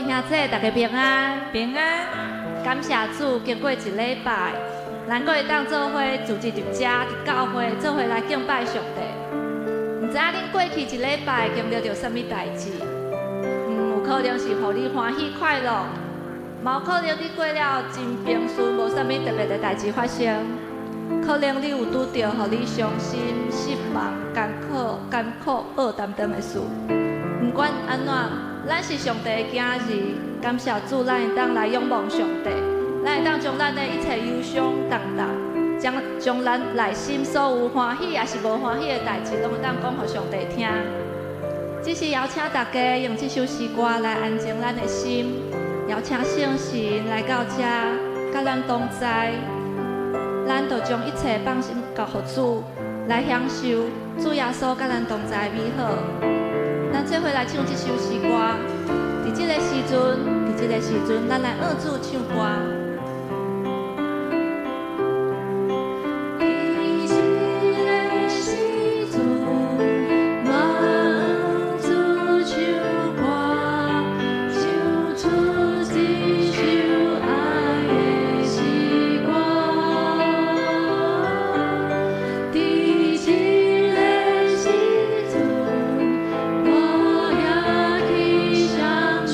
兄姊，大家平安。平安。感謝主，經過一禮拜，咱閣會當做伙聚集佇遮，佇教會做伙來敬拜上帝。毋知影恁過去一禮拜經歷著啥物代誌？有可能是予你歡喜快樂，嘛有可能你過了真平順，無啥物特別的代誌發生。可能你有拄著予你傷心、失望、艱苦、艱苦、僫擔當的事。毋管按怎，咱是上帝的囝兒，感謝主，咱會當來仰望上帝，咱會當將咱的一切憂傷重擔，將將咱內心所有歡喜抑是無歡喜的代誌，攏會當講予上帝聽。只是邀請大家用這首詩歌來安靜咱的心，邀請聖神來到遮，佮咱同在，咱就將一切放心交予主，來享受主耶穌佮咱同在的美好。咱做伙來唱這首詩歌，佇這個時陣，佇這個時陣，咱來向主唱歌。佇這个時陣，我向主唱歌，唱出這首愛的詩歌。佇這个時陣，我舉起雙手，向我的主舉起雙手。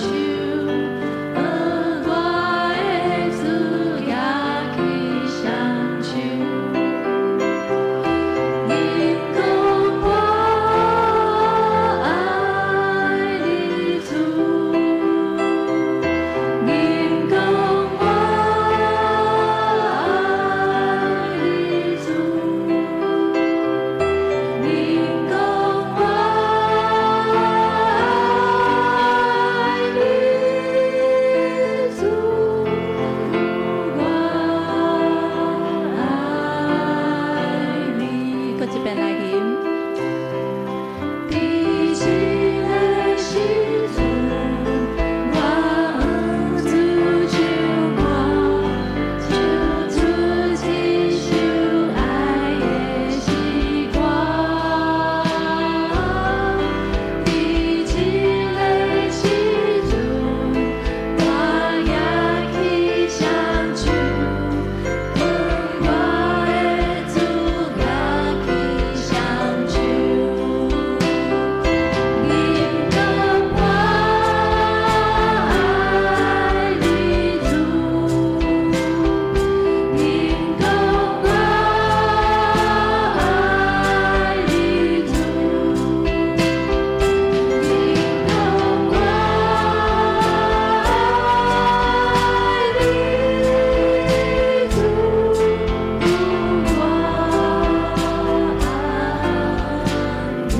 因講我愛你主，因講我愛你主，因講我愛你主，我愛你。閣一遍來吟。佇這个時陣，我向主唱歌，唱出這首愛的詩歌。佇這个時陣，我舉起雙手，向我的主舉起雙手。因講我愛你主，因講我愛你主，因講我愛你主，我愛你。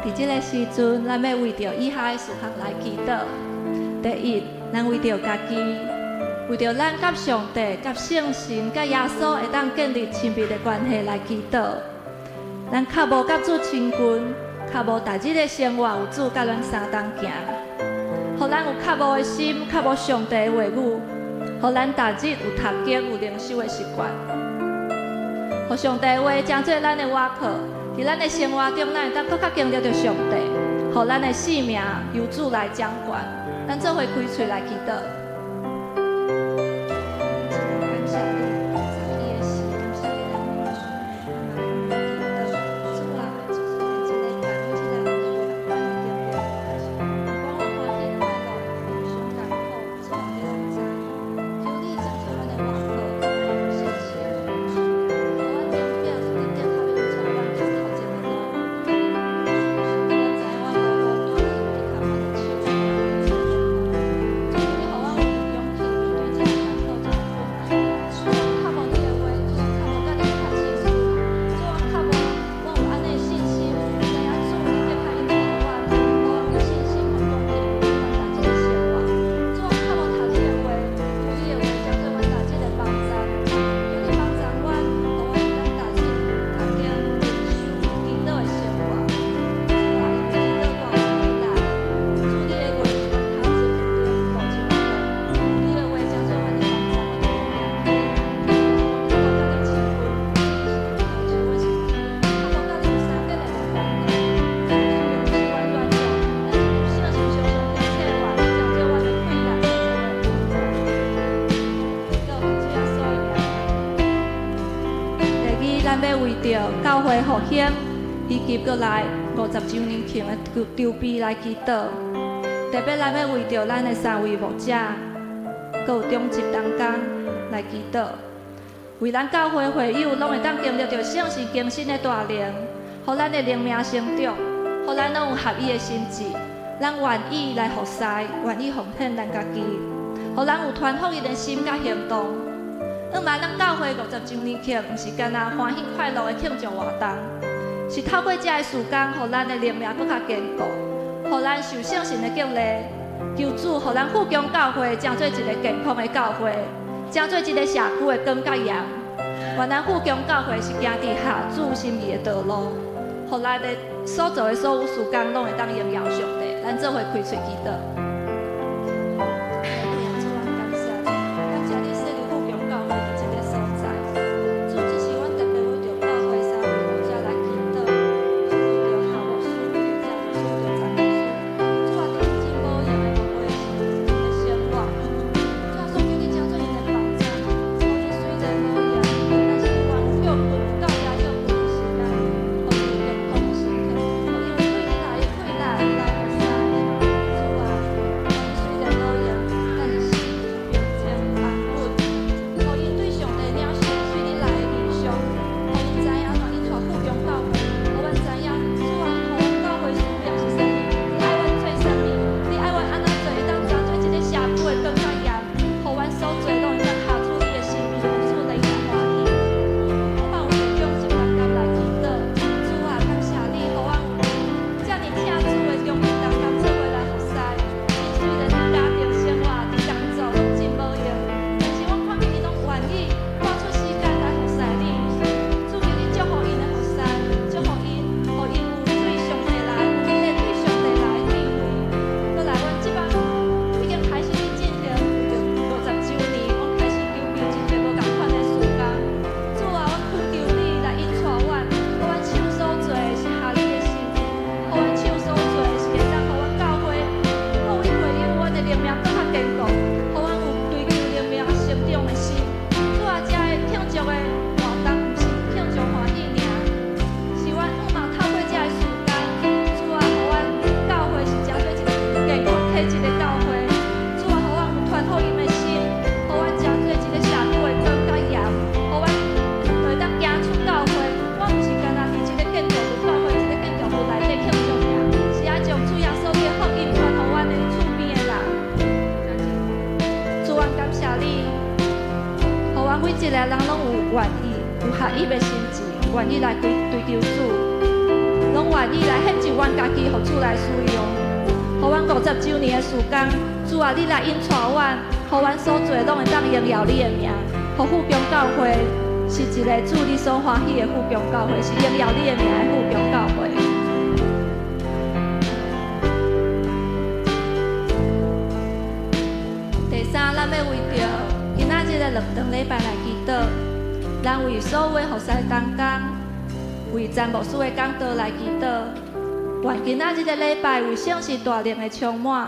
佇這個時陣，咱欲為著以下的事項來祈禱。第一，咱為著家己，為著咱佮上帝、佮聖神、佮耶穌會當建立親密的關係來祈禱。咱較無佮主親近，較無逐日的生活有主佮咱相同行，予咱有渴慕的心，渴慕上帝的話語，予咱逐日有讀經、有靈修的習慣，予上帝的話成做咱的倚靠，佇咱的生活中，咱會當閣較經歷著上帝，予咱的性命由主來掌管。咱做伙開喙來祈禱。感謝你，早起的時，感謝你咱每個祈禱，主啊，就是咱這禮拜每一日共款的經歷，不管我歡喜快樂，憂傷艱苦，主啊，你攏知。求你成做阮的倚靠，聖神，予阮明白是你定較欲帶阮行頭前的路。阮知阮無孤單，你有緊牽阮的手，主，你予阮有欲為著教會復興，以及閣來50週年慶的籌備來祈禱。特別咱欲為著咱的三位牧者，閣有長執同工來祈禱，為咱教會會友攏會當經歷著聖神更新的大能，予咱的靈命成長，予咱攏有合一的心志，咱願意來服侍，願意奉獻咱家己，予咱有傳福音的心佮行動。向望咱教會50週年慶，毋是干焦歡喜快樂的慶祝活動，是透過這个時間，予咱的靈命閣較堅固，予咱受聖神的激勵，求主予咱富強教會成做一个健康的教會，成做一个社區的光佮鹽。願咱富強教會是行佇合主心意的道路，予咱的所做的所有事工，攏會當榮耀上帝。咱做伙開喙祈禱。主啊，感謝你，感謝你設立富強教會佇這个所在。主，這是阮特別為著教會三位牧者來祈禱，為著夏牧師、為著鄭牧師、為著詹牧師。主啊，佇真無閒的牧會的生活，主啊，所求你成做𪜶的幫助，予𪜶雖然無閒，但是願有歇睏，有夠夜歇睏的時間，予𪜶有健康的身體，予𪜶有對你來的氣力來服侍。主啊，予𪜶雖然無閒，但是心平靜安穩，予𪜶對上帝領受對你來的異象，予𪜶知影怎引帶富強教會，予阮知影主啊，予阮教會使命是啥物？你愛阮做啥物？你愛阮按怎做會當成做這个社區的光佮鹽？予阮所做攏會當合主你的心意，予主來歡喜。我嘛為著長執同工來祈禱，主啊，感謝你，予阮有遮爾疼主的長執同工做伙來服侍。𪜶雖然佇家庭生活、佇工作攏真無閒，但是我看見𪜶攏願意撥出時間來服侍你。主，求你祝福𪜶的服侍，祝福𪜶，予𪜶有對上帝來，有彼个對上帝來的智慧。閣來，阮這擺已經開始佇進行為著50週年，阮開始籌備真濟無仝款的事工。主啊，阮懇求你來引帶阮，予阮手所做的是合你的心意，予阮手所做的是會當予阮教會各位會友，阮的靈命閣較堅固，予阮有追求靈命成長的心。主啊，這个慶祝的活動毋是慶祝歡喜爾，是阮向望透過這个時間，主啊，予阮教會是成做一個健康體質的教會。主啊，予阮有傳福音的心，予阮成做一個社區的光佮鹽，予阮就會當行出教會。阮毋是干焦佇這個建築物教會這個建築物內底慶祝爾，是愛將主耶穌的福音傳予阮的厝邊的人。主，阮感謝你，予阮每一个人攏有願意、有合一的心志，願意來追求主，攏願意來獻上阮家己，予主來使用。予阮50週年的時間，主啊，你來引帶阮，予阮所做攏會當榮耀你的名。予富強教會是一个主你所歡喜的富強教會，是榮耀你的名的富強教會。第三，咱欲為著今仔日的兩頓禮拜來祈禱，咱為所有的服侍同工，為詹牧師的講道來祈禱。願今仔日的禮拜為聖神大能的充滿，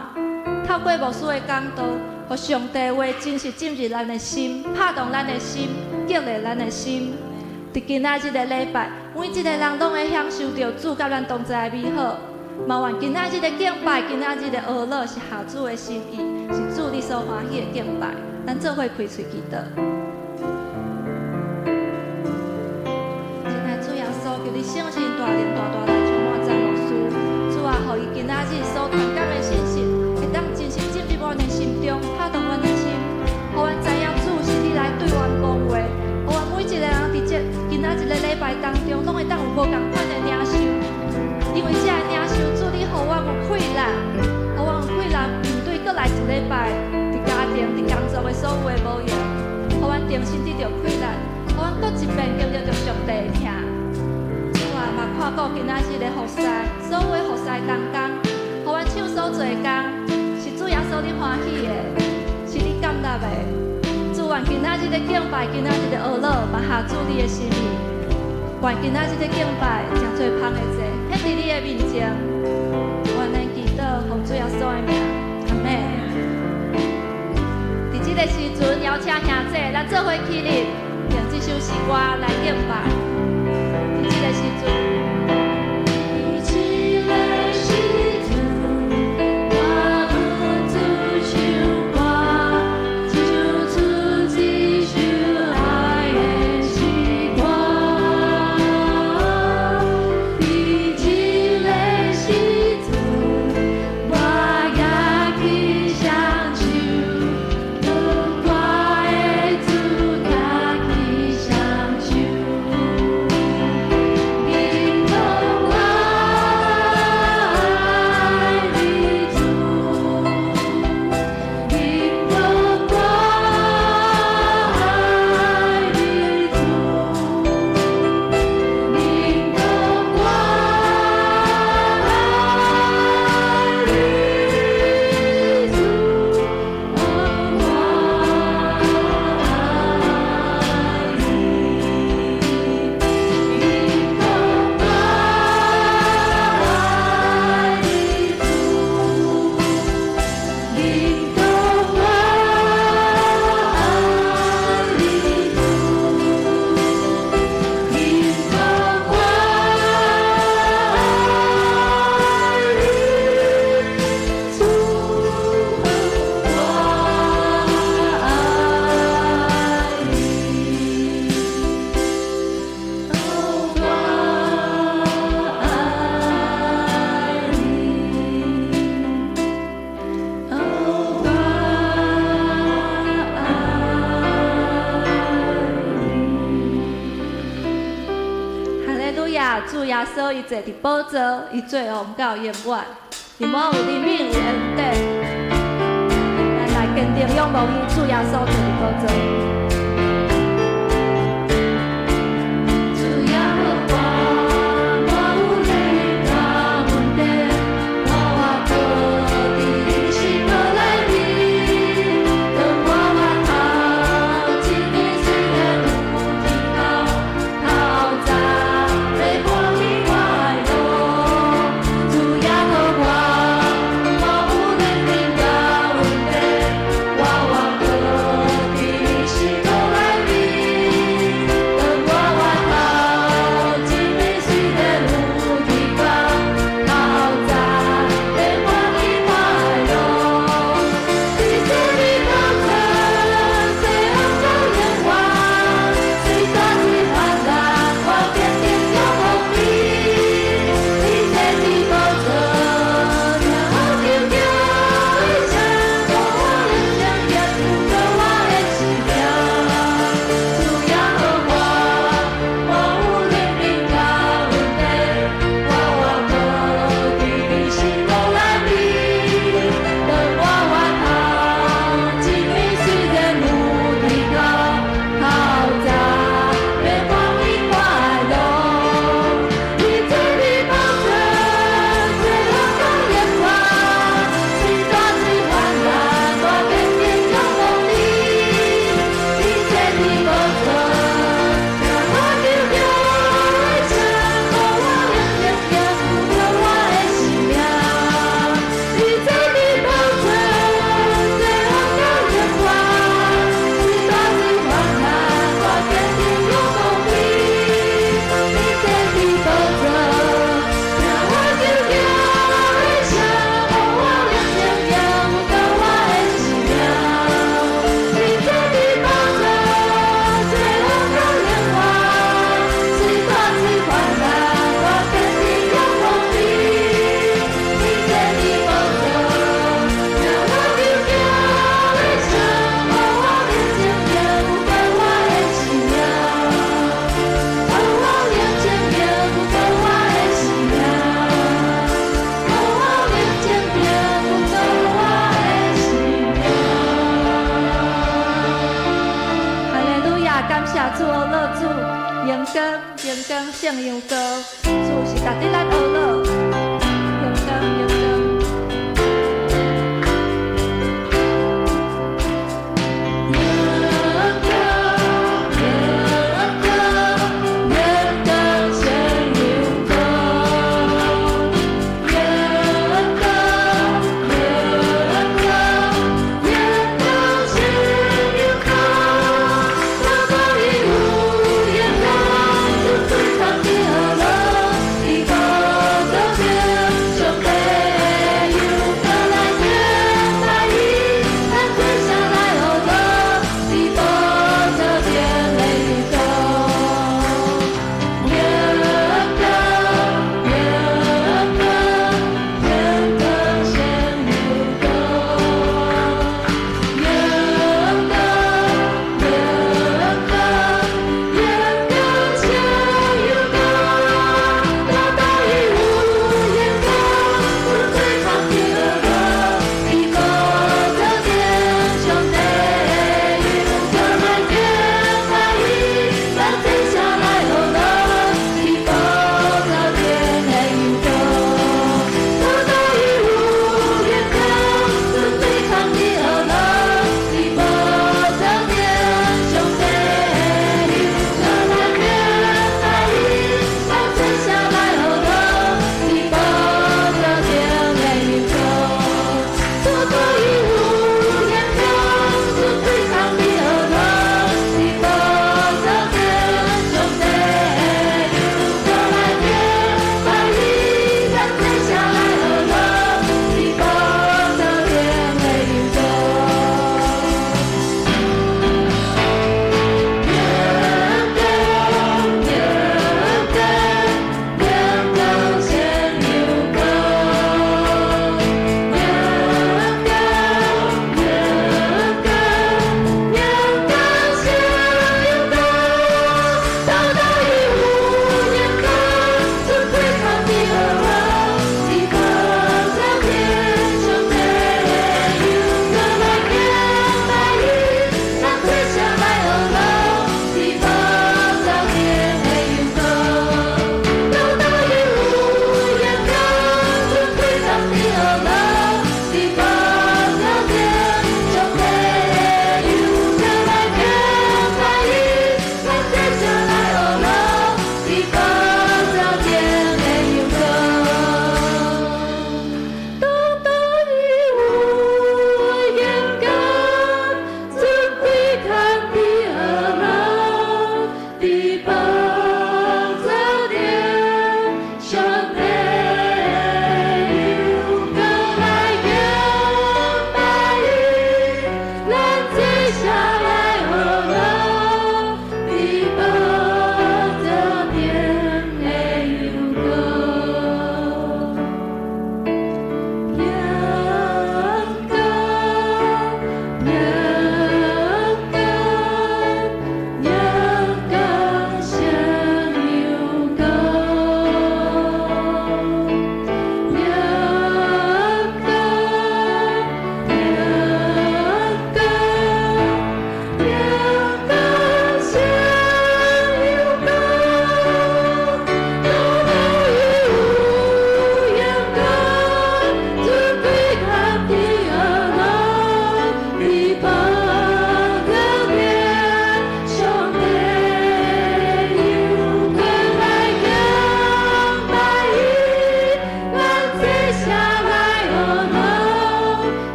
透過牧師的講道，予上帝話真實進入咱的心，拍動咱的心，激勵咱的心。佇今仔日的禮拜，每一个人攏會享受著主佮咱同在的美好。嘛願今仔日的敬拜，今仔日的哀樂是合主的心意，是主你所歡喜的敬拜。咱做伙開喙祈禱。親愛主耶穌，求你聖神大能大大來充滿詹牧師。主啊，予伊今仔日所傳講的信息，會當真實進入阮的心中，拍動阮的心，予阮知影主是你來對阮講話，予阮每一个人佇這今仔日个禮拜當中，攏會當有無仝款的領受。因為這个領受，主你予阮有氣力，予阮有氣力面對閣來一禮拜佇家庭、佇工作的所有的無閒，予阮重新得著氣力，予阮閣一遍經歷著上帝的疼。主啊，嘛看顧今仔日的服侍，所有的服侍同工，予阮手所做的工，是主耶穌你歡喜的，是你感納的。主，願今仔日的敬拜，今仔日的哀樂，嘛合主你的心意。願今仔日的敬拜，成做芳的祭，獻佇你的面前。願咱祈禱，奉主耶穌的名，阿們。佇這个時陣，邀請兄姐，咱做伙起立，用這首詩歌來敬拜。佇這个時陣。佇這个時陣，我有主唱歌，唱出這首愛的詩歌。佇這个時陣，我舉起雙手，向我的主舉起雙手。因講我愛你主，因講我愛你主，因講我愛你主，我愛你。因講我愛你主，因講我愛你主，因講我愛你主，我愛你。我愛你，我愛你。哈利路亞！主耶穌伊坐佇寶座，伊做王到永遠。你滿有憐憫，有恩典。咱來堅定仰望伊，主耶穌坐佇寶座。主耶和華，我有憐憫佮恩典，我活閣佇你心肝內面。當我回頭，這邊雖然有天空，頭早欲歡喜快樂。主耶和華，我有憐憫佮恩典，我活閣佇你心肝內面。當我回頭，這邊雖然有天空，頭早欲歡喜快樂。你坐佇寶座，做王到永遠，隨大水泛濫，我堅定仰望你。你坐佇寶座，聽我求叫的聲，予我靈前行，有過我的生命。主耶和華，我有憐憫佮恩典，我活閣佇你心肝內面。當我回頭，這邊雖然有天空，頭早欲歡喜快樂。你坐佇寶座，做王到永遠，隨大水泛濫，我堅定仰望你。你坐佇寶座，聽我求叫的聲，予我靈前行，有過我的生命。你坐佇寶座，做王到永遠，隨大水泛濫，我堅定仰望你。你坐佇寶座，聽我求叫的聲，予我靈前行，有過我的生命。你坐佇寶座，做王到永遠，隨大水泛濫，我堅定仰望你。你坐佇寶座，聽我求叫的聲，予我靈前行，有過我的生命。予我靈前行，有過我的生命。予我靈前行，有過我的生命。哈利路亞！感謝主，阿樂主，榮光榮光聖羊羔，主是值得咱阿樂，榮光榮光。榮光榮光榮光聖羊羔，榮光榮光榮光聖羊羔，透過伊有榮光，主最頭頂。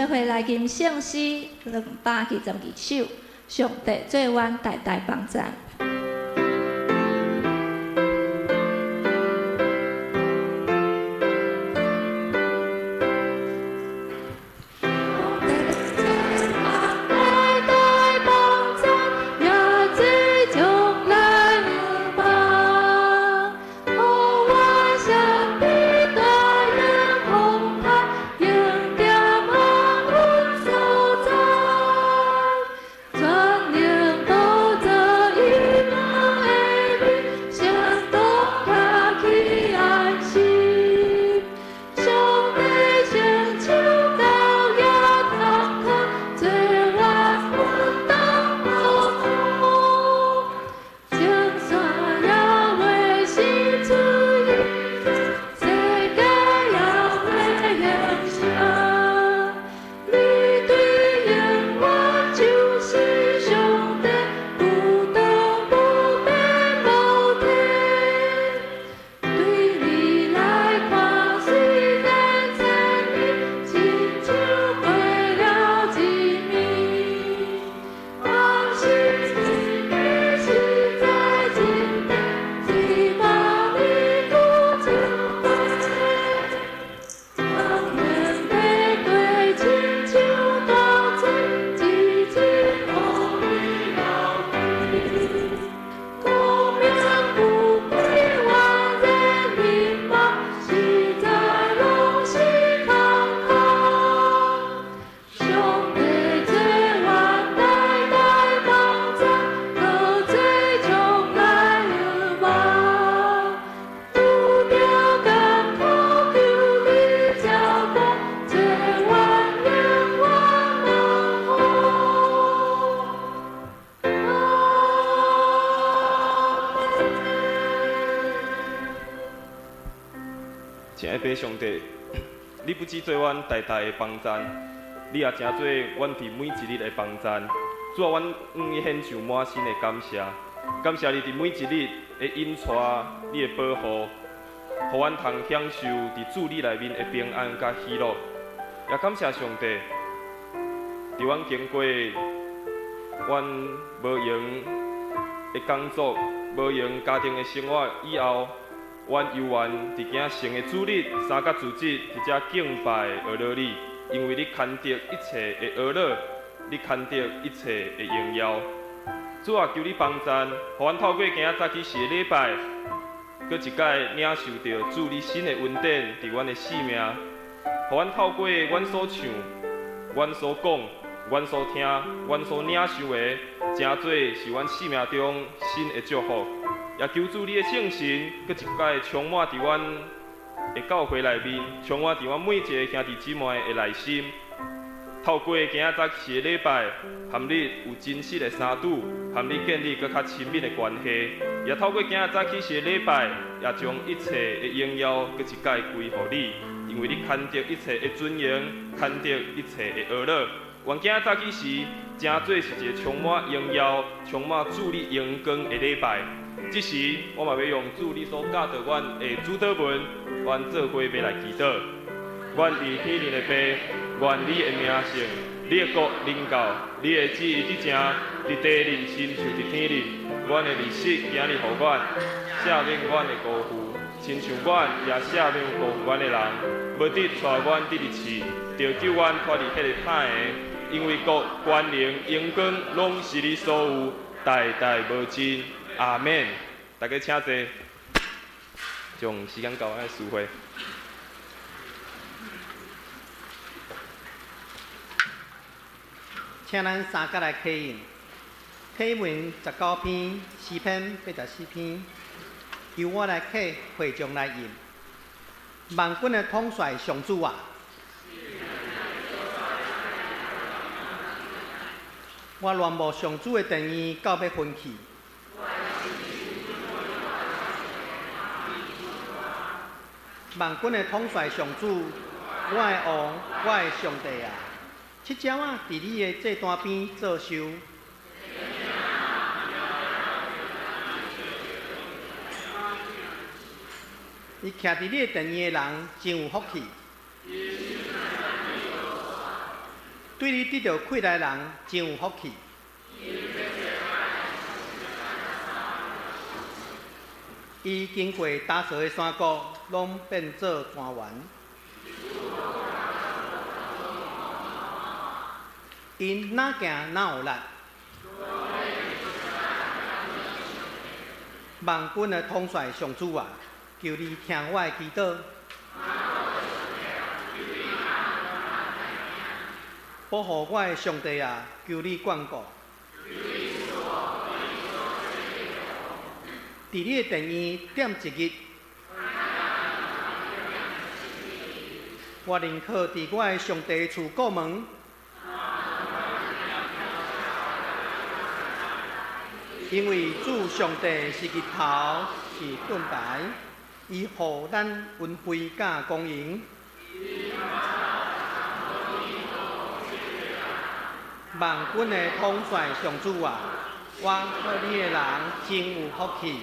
做伙來吟聖詩222首，上帝做阮大大幫贊。上帝，你不只做阮大大的幫贊，你也成做阮佇每一日的幫贊。主啊，阮向你獻上滿心的感謝，感謝你佇每一日的引帶，你的保護，予阮通享受佇主你內面的平安佮喜樂。也感謝上帝，佇阮經過阮無閒的工作、無閒家庭的生活以後，阮猶原佇今仔聖的主日、三角主日佇遮敬拜學樂你，因為你牽得一切的學樂，你牽得一切的榮耀。主啊，求你幫贊，予阮透過今仔早起時的禮拜，閣一擺領受著主你新的恩典佇阮的生命，予阮透過阮所唱、阮所講、阮所聽、阮所領受的，成做是阮生命中新的祝福。也求主你的聖神，閣一擺充滿佇阮的教會內面，充滿佇阮每一个兄弟姊妹的內心。透過今仔早起的禮拜，和你有真實的相拄，和你建立閣較親密的關係。也透過今仔早起時的禮拜，也將一切的榮耀閣一擺歸予你，因為你牽得一切的尊榮，牽得一切的學樂。願今仔早起時，成做是一个充滿榮耀、充滿主你榮光的禮拜。這時，我嘛欲用主你所教導阮的主禱文，阮做伙欲來祈禱。願佇天頂的父，願你的名聖，你的國臨到，你的旨意佇成，佇地裡親像佇天頂。阮的日食今日予阮，赦免阮的辜負，親像阮也赦免辜負阮的人。無得帶阮得入試，著救阮脫離彼个歹的。因為國、權能、榮光，攏是你所有，代代無盡。阿們，大家請坐，將時間交阮的司會。請咱三角來啟印，啟文19篇，詩篇84篇，由我來啟，會眾來吟。萬軍的統帥上主啊！我戀慕上主的殿院，到欲昏去。萬軍的統帥上主，我的王，我的上帝啊！七鳥仔佇你的祭壇邊做岫。伊徛佇你的殿院的人真有福氣。對你得著氣力的人真有福氣。伊經過打掃的山谷，攏變做莊園。𪜶若行若有力。萬軍的統帥上主啊，求你聽我的祈禱。保護我的上帝啊，求你眷顧。佇你的殿院踮一日，我寧可佇我的上帝厝顧門。因為主上帝是日頭，是盾牌，伊予咱恩惠佮光榮。萬軍的統帥上主啊，倚靠你的人真有福氣。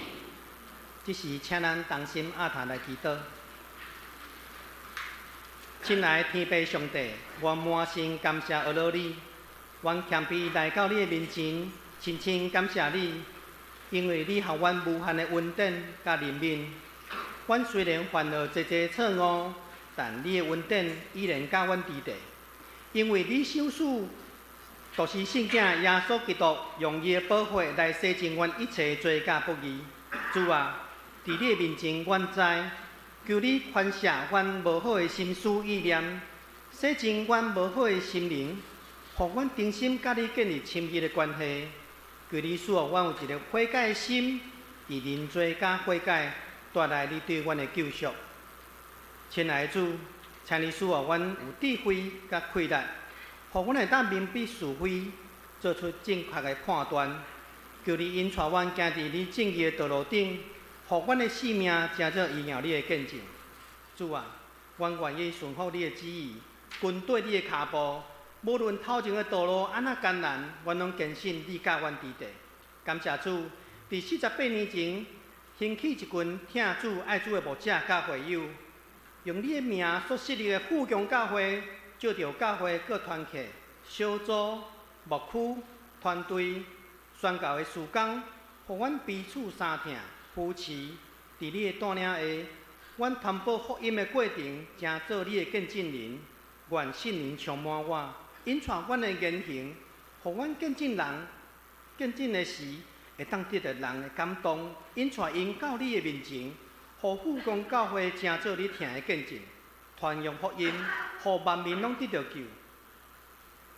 這時，請咱同心合頭來祈禱。親愛的天父上帝，我滿心感謝阿羅你，阮謙卑來到你的面前，深深感謝你，因為你予阮無限的恩典佮憐憫。阮雖然犯了濟濟錯誤，但你的恩典依然佮阮佇咧。因為你賞賜，就是聖子耶穌基督，用伊的寶血來洗淨阮一切罪佮不義。主啊，佇你的面前，阮知，求你寬赦阮無好的心思意念，洗淨阮無好的心靈，予阮重新佮你建立親密的關係。求你賜予阮有一个悔改的心，佇認罪佮悔改，帶來你對阮的救贖。親愛的主，請你賜予阮有智慧佮氣力，予阮會當明辨是非，做出正確的判斷。求你引帶阮行佇你正義的道路頂，予阮的性命成做榮耀你的見證。主啊，阮願意順服你的旨意，跟綴你的跤步。無論頭前的道路按怎艱難，阮攏堅信你佮阮佇咧。感謝主，佇48年前，興起一群疼主愛主的牧者佮會友，用你的名所設立的富強教會，藉著教會各團契、小組、牧區、團隊、宣教的事工，予阮彼此相疼扶持。佇你的帶領下，阮傳播福音的過程，成做你的見證人。願聖靈充滿我，引帶阮的言行，予阮見證人見證的時，會當得著人的感動，引帶𪜶到你的面前，予富岡教會成做你疼的見證，傳揚福音，予萬民攏得著救。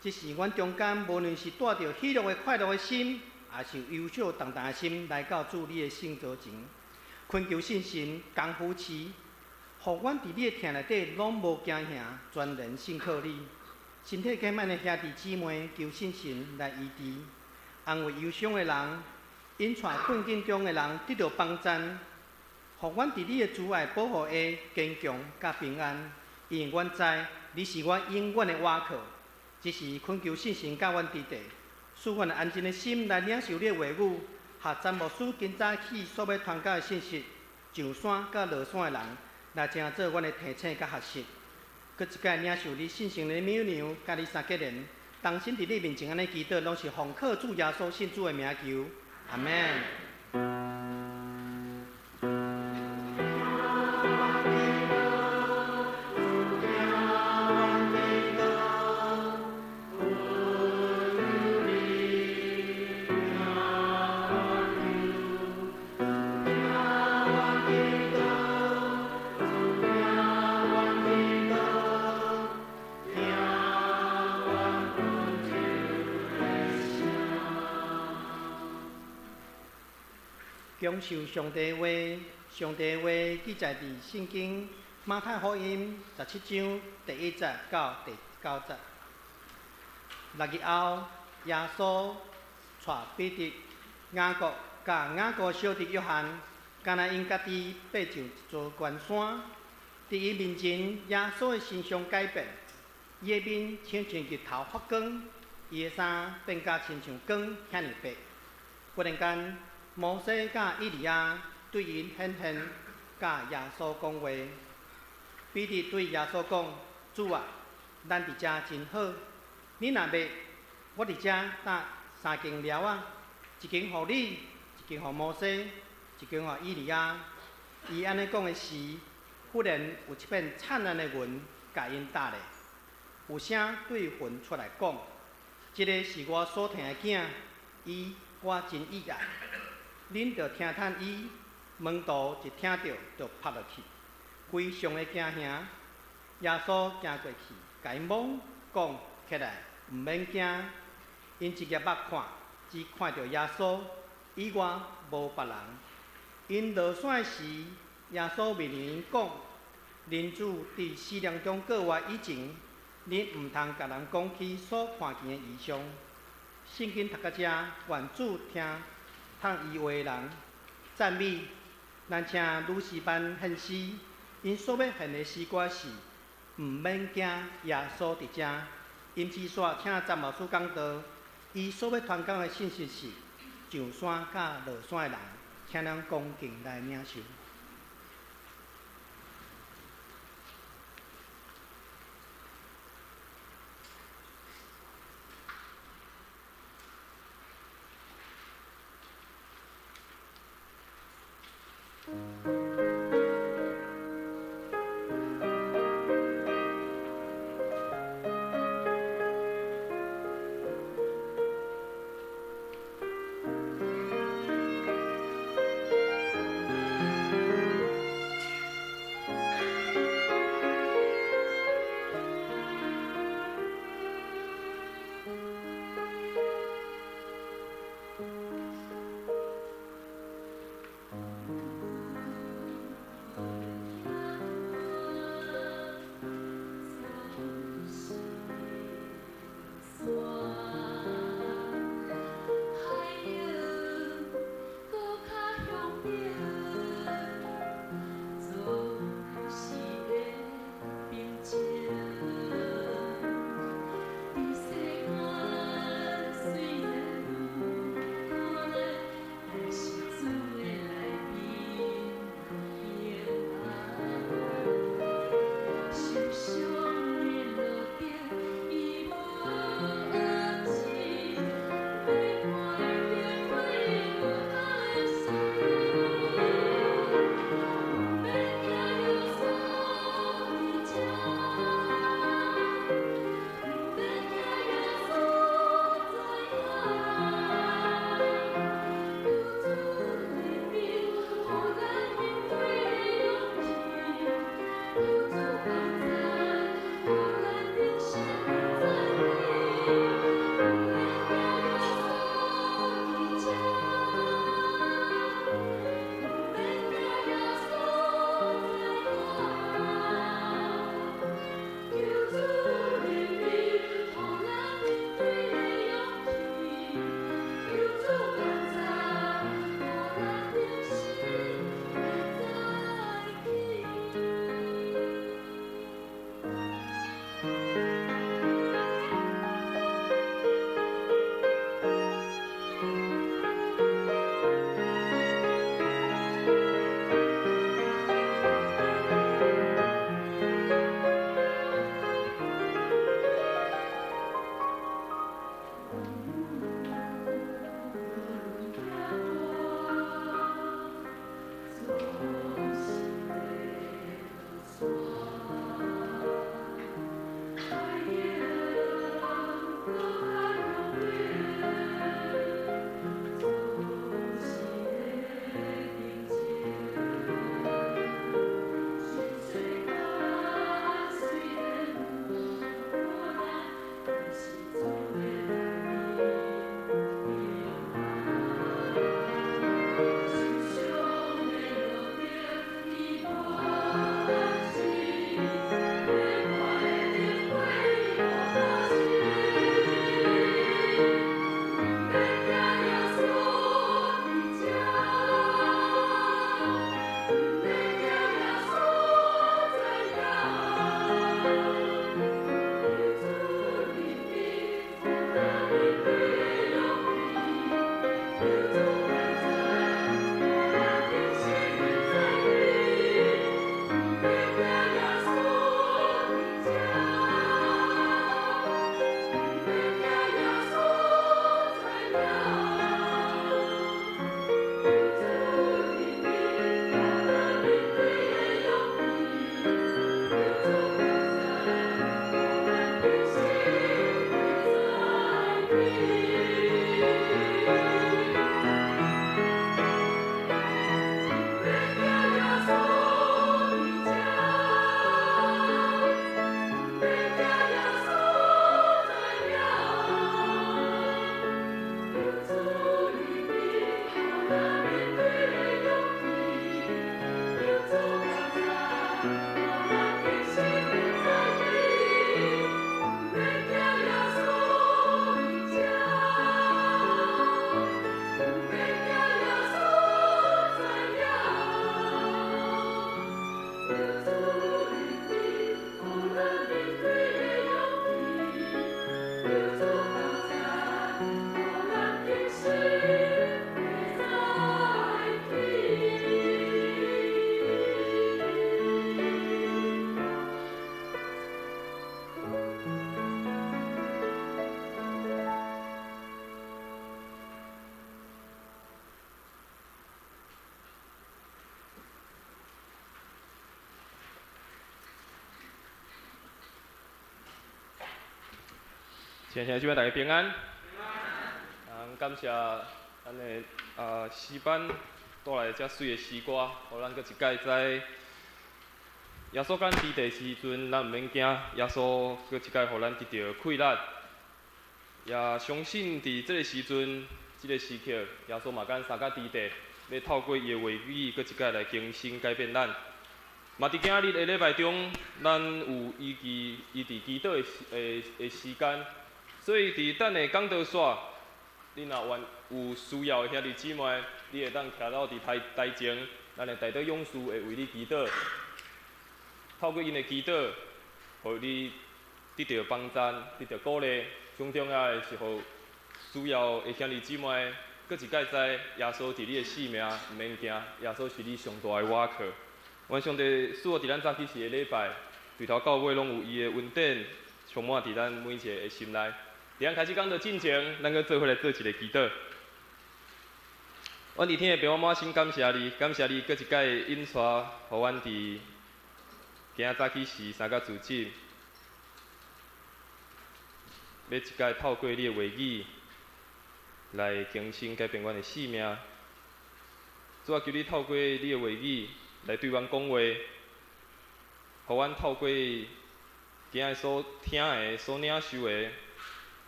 這時，阮中間無論是帶著喜樂的快樂的心，抑是憂傷重擔的心，來到主你的聖座前，懇求聖神共扶持，予阮佇你的疼內底攏無驚嚇，全然信靠你。身體減慢的兄弟姊妹，求聖神來醫治，安慰憂傷的人，引帶困境中的人得著幫贊，予阮佇你的慈愛保護下堅強佮平安。因為阮知你是阮永遠的倚靠。這時懇求聖神佮阮佇咧，賜阮安靜的心來領受你的話語，予詹牧師今早起所欲傳教的信息，上山佮落山的人，來成做阮的提醒佮學習。閣一擺領受你聖神的命令，佮你三結連，同心佇你面前按呢祈禱，攏是奉靠主耶穌信主的名求，阿們。享受上帝話，上帝話記載佇聖經馬太福音17章第1節到第9節。6日後，耶穌帶彼得、雅各佮雅各小弟約翰，敢若𪜶家己爬上一座懸山。佇伊面前，耶穌的形象改變，伊的面親像日頭發光，伊的衫變甲親像光遐爾白。忽然間，摩西佮以利亞對𪜶顯現，佮耶穌講話。彼得對耶穌講：主啊，咱佇遮真好，你若欲，我佇遮搭三間寮仔，一間予你，一間予摩西，一間予以利亞。伊按呢講的時，忽然有一片燦爛的雲共𪜶罩咧，有聲對雲出來講：這个是我所疼的囝，伊我真喜愛。恁著聽迵伊。門徒一聽著，就趴落去，非常的驚嚇。耶穌行過去，共𪜶摸，講起來，毋免驚。𪜶一舉目看，只看著耶穌，以外無別人。𪜶落山時，耶穌命令𪜶講：人子佇死人中過活以前，恁毋通共人講起所看見的異象。聖經讀到遮，願主聽迵伊話的人讚美。咱請女詩班獻詩，𪜶所欲獻的詩歌是：毋免驚，耶穌佇遮。音之煞請詹牧師講道，伊所欲傳講的信息是上山佮落山的人，請咱恭敬來領受。親愛的姊妹，大家平安。啊，感謝咱的詩班帶來遮媠的詩歌，予咱閣一擺知耶穌佮咱佇的時陣，咱毋免驚。耶穌閣一擺予咱得著氣力，也相信佇這个時陣、這个時刻，耶穌嘛佮咱相佮佇地，欲透過伊的話語，閣一擺來更新改變咱。嘛，佇今仔日的禮拜中，咱有伊記伊佇祈禱的時間。所以佇等下講道煞，你若願有需要的兄弟姊妹，你會當徛到佇台前，咱的代禱勇士會為你祈禱。透過𪜶的祈禱，予你得著幫贊，得著鼓勵。上重要的是，予需要的兄弟姊妹，閣一擺知耶穌佇你的性命，毋免驚，耶穌是你上大的倚靠。願上帝賜福佇咱早起時的禮拜，對頭到尾攏有伊的恩典，充滿佇咱每一個的心內。佇咱開始講道進前，咱閣做伙來做一个祈禱。阮佇天的父，我滿心感謝你，感謝你閣一擺引帶，予阮佇今仔早起時三佮聚集，欲一擺透過你的話語來更新改變阮的性命。主啊，求你透過你的話語來對阮講話，予阮透過今仔所聽的、所領受的，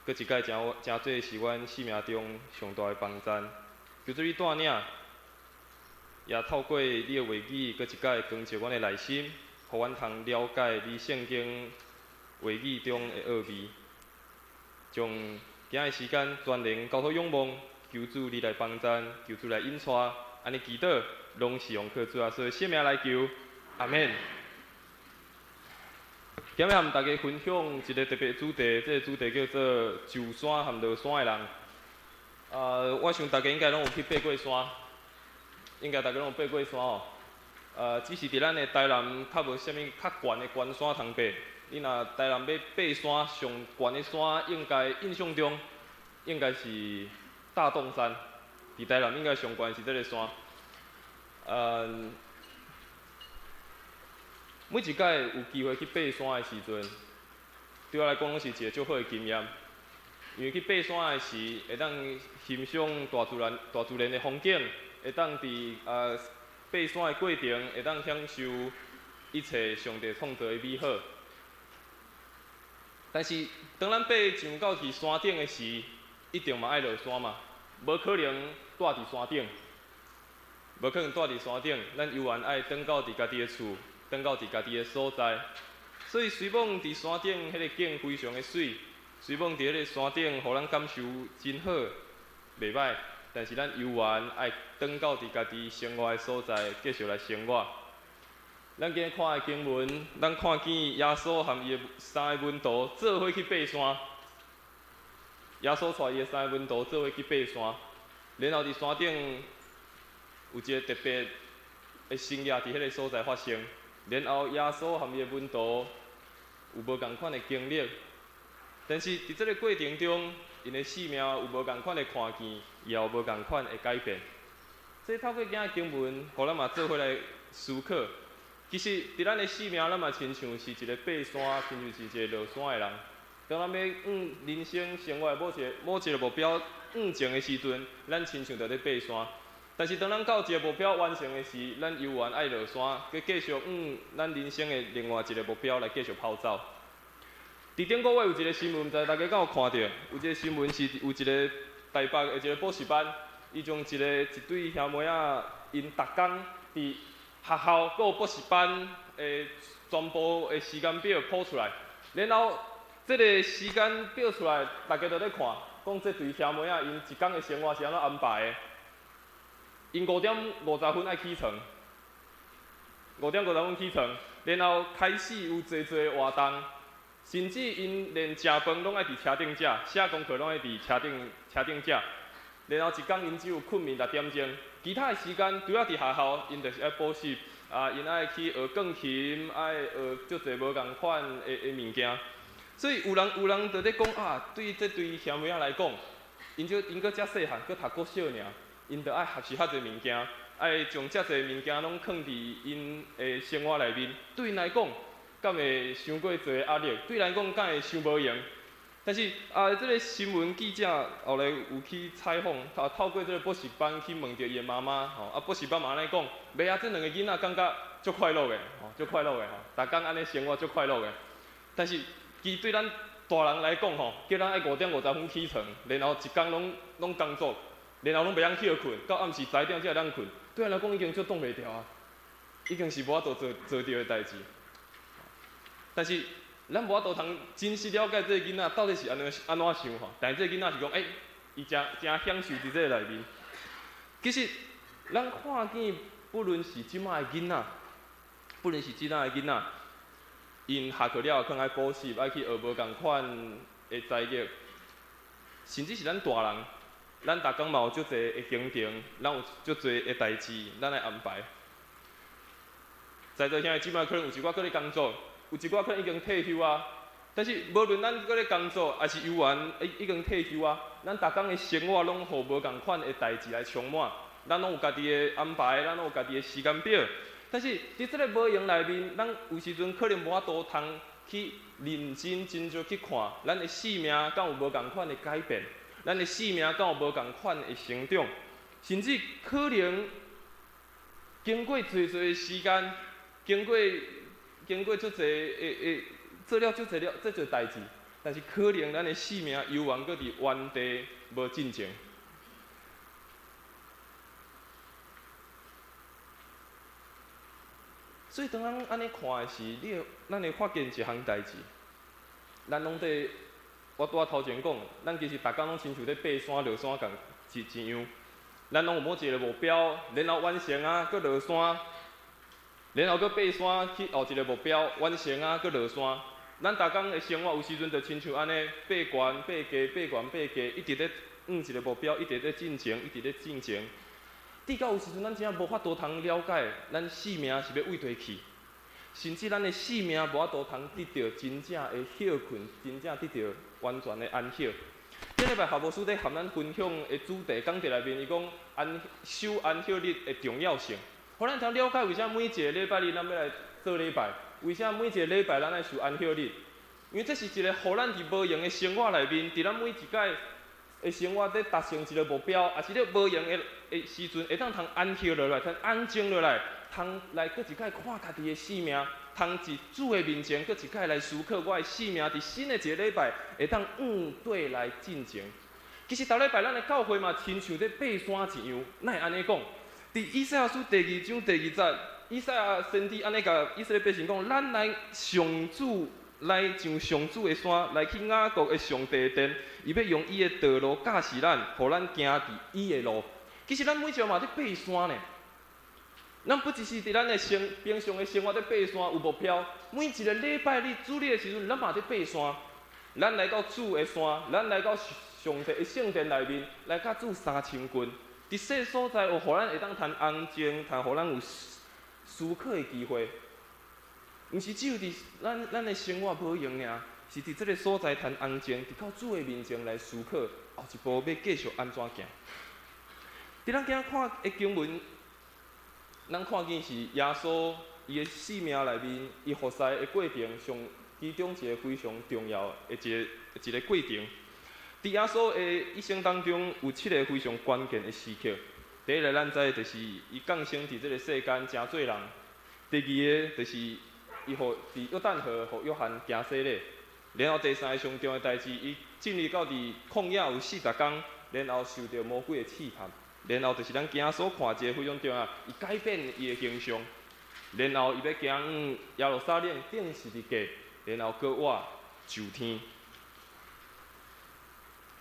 閣一擺成做是阮生命中上大的幫贊。求主你帶領，也透過你的話語，閣一擺光照阮的內心，予阮通了解你聖經話語中的奧秘。將今仔時間全然交託仰望，求主你來幫贊，求主來引帶，按呢祈禱，攏是奉靠主耶穌聖名來求，阿們。今日和大家分享一个特別主題，這个主題叫做上山和落山的人。我想大家應該攏有去爬過山，應該大家攏有爬過山哦。只是佇咱的台南較無啥物較懸的懸山通爬。你若台南欲爬山，上懸的山應該印象中應該是大洞山。佇台南應該上懸是這个山。每一擺有機會去爬山的時陣，對我來講攏是一个足好的經驗。因為去爬山的時，會當欣賞大自然的風景，會當佇爬山的過程，會當享受一切上帝創造的美好。但是，當咱爬上到去山頂的時，一定嘛愛落山嘛，無可能蹛佇山頂，無可能蹛佇山頂，咱猶原愛轉到佇家己的厝，轉到佇家己的所在。所以，雖罔佇山頂彼个景非常的媠，雖罔佇彼个山頂，予咱感受真好，袂䆀，但是咱猶原愛轉到佇家己生活的所在，繼續來生活。咱今日看的經文，咱看見耶穌和伊的三个門徒做伙去爬山。耶穌帶伊的三个門徒做伙去爬山，然後佇山頂有一个特別的神蹟佇彼个所在發生。然後耶穌和伊的門徒有無仝款的經歷，但是佇這个過程中，𪜶的生命有無仝款的看見，也有無仝款的改變。這透過今仔經文，予咱嘛做伙來思考。其實，佇咱的生命，咱嘛親像是一个爬山，親像是一个落山的人。當咱欲往人生生活的某一个目標向前的時陣，咱親像佇咧爬山。但是，當咱到一个目標完成的時，咱猶原愛落山，閣繼續往咱人生的另外一个目標來繼續跑走。佇頂個月有一个新聞，毋知大家敢有看著？有一个新聞是有一个台北的一个補習班，伊將一對兄妹仔，𪜶逐工佇學校閣有補習班的全部的時間表鋪出來，然後這个時間表出來，大家都咧看，講這對兄妹仔𪜶一工的生活是按怎安排的？𪜶5點50分愛起床，5點50分起床，然後開始有濟濟活動，甚至𪜶連食飯攏愛佇車頂食，寫功課攏愛佇車頂食，然後一工𪜶只有睏眠6點鐘，其他的時間除了佇學校，𪜶就是愛補習，𪜶愛去學鋼琴，愛學足濟無仝款的物件。所以有人就咧講啊，對這對兄妹仔來講，𪜶閣遮細漢，閣讀國小爾，𪜶著愛學習遐濟物件，愛將遮濟物件攏囥佇𪜶的生活內面。對𪜶來講，敢會傷過濟壓力？對𪜶來講，敢會傷無閒？但是啊，這个新闻记者后来有去采访，啊，透过这个补习班去问著伊的妈妈，吼，啊，补习班嘛按呢讲，袂啊，这两个囡仔感觉足快乐的，吼，足快乐的吼，逐工按呢生活足快乐的。但是，其实对咱大人来讲，吼，叫咱爱5点50分起床，然后一工拢拢工作，然后拢袂晓歇睏，到暗时10点才会当睏，对咱来讲已经足挡袂牢啊，已经是无法度做做著的代志。但是，咱无法度通真实了解这个囡仔到底是按怎按怎想吼，但是这个囡仔是讲，欸，伊诚诚享受伫这个内面。其实，咱看见不论是这摆的囡仔，不论是这摆的囡仔，𪜶下课了后可能爱补习，爱去学无仝款的才艺，甚至是咱大人，咱逐工嘛有足济的行程，咱有足济的代志，咱爱安排。在座兄弟姊妹可能有一寡阁咧工作。有一寡可能已经退休啊，但是无论咱阁咧工作，抑是犹原已已经退休啊，咱逐工的生活拢予无仝款的代志来充满，咱拢有家己的安排，咱拢有家己的时间表。但是伫这个无闲内面，咱有时阵可能无法度通去认真真少去看，咱的生命敢有无仝款的改变，咱的生命敢有无仝款的成长，甚至可能经过济济的时间，经过。经过足济会会做了足济了这济代志，但是可能咱的生命犹原阁伫原地无进前。所以当咱按呢看的时，你会咱会发现一项代志，咱拢伫我拄仔头前讲，咱其实逐工拢亲像咧爬山落山仝一一样，咱拢有某一个目标，然后完成啊，阁落山。然后阁爬山去后一个目标完成啊，阁落山。咱逐工的生活有时阵就亲像按呢爬悬爬低，爬悬爬低，一直咧向一个目标，一直咧进前，一直咧进前。直到有时阵，咱真正无法度通了解，咱生命是欲佗佗去，甚至咱的生命无法度通得著真正的歇睏，真正得著完全的安息。顶礼拜夏牧师咧和咱分享的主题讲题内面，伊讲安守安息日的重要性。予咱通了解为啥每一个礼拜日咱欲来做礼拜，为啥每一个礼拜咱爱守安息日？因为这是一个予咱伫无闲的生活内面，伫咱每一届的生活咧达成一个目标，抑是咧无闲的的时阵，会当通安息落来，通安静落来，通来阁一摆看家己的生命，通伫主的面前阁一摆来思考我的生命，伫新的一个礼拜会当向对来进前。其实逐礼拜咱的教会嘛，亲像咧爬山一样，哪会按呢讲？伫以赛亚书第二章第二节，以赛亚先知按呢共以色列百姓讲：咱来上主，来上上主的山，来去雅各的上帝的殿，伊欲用伊的道路教示咱，予咱行伫伊的路。其实咱每一个嘛伫爬山呢。咱不只是伫咱的生平常的生活伫爬山有目标，每一个礼拜日主日的时阵，咱嘛伫爬山。咱来到主的山，咱来到上帝的圣殿内面，来佮主相亲近。伫这所在，有予咱会当通安静，通予咱有思考的机会。毋是只有伫咱咱的生活无闲尔，是伫这个所在通安静，伫到主的面前来思考，后一步欲继续按怎行。伫咱今仔看的经文，咱看见是耶稣伊的生命内面，伊服侍的过程上，其中一个非常重要的一个一个过程。伫耶稣的一生当中，有七个非常关键的时刻。第一个，咱知就是伊降生伫这个世间，成做人。第二个，就是伊予伫约旦河予约翰行洗礼。然后第三个上重要的代志，伊进入到伫旷野有40工，然后受著魔鬼的试探。然后就是咱今仔所看一个非常重要，伊改变伊的形象。然后伊欲行往耶路撒冷钉十字架，然后阁活上天。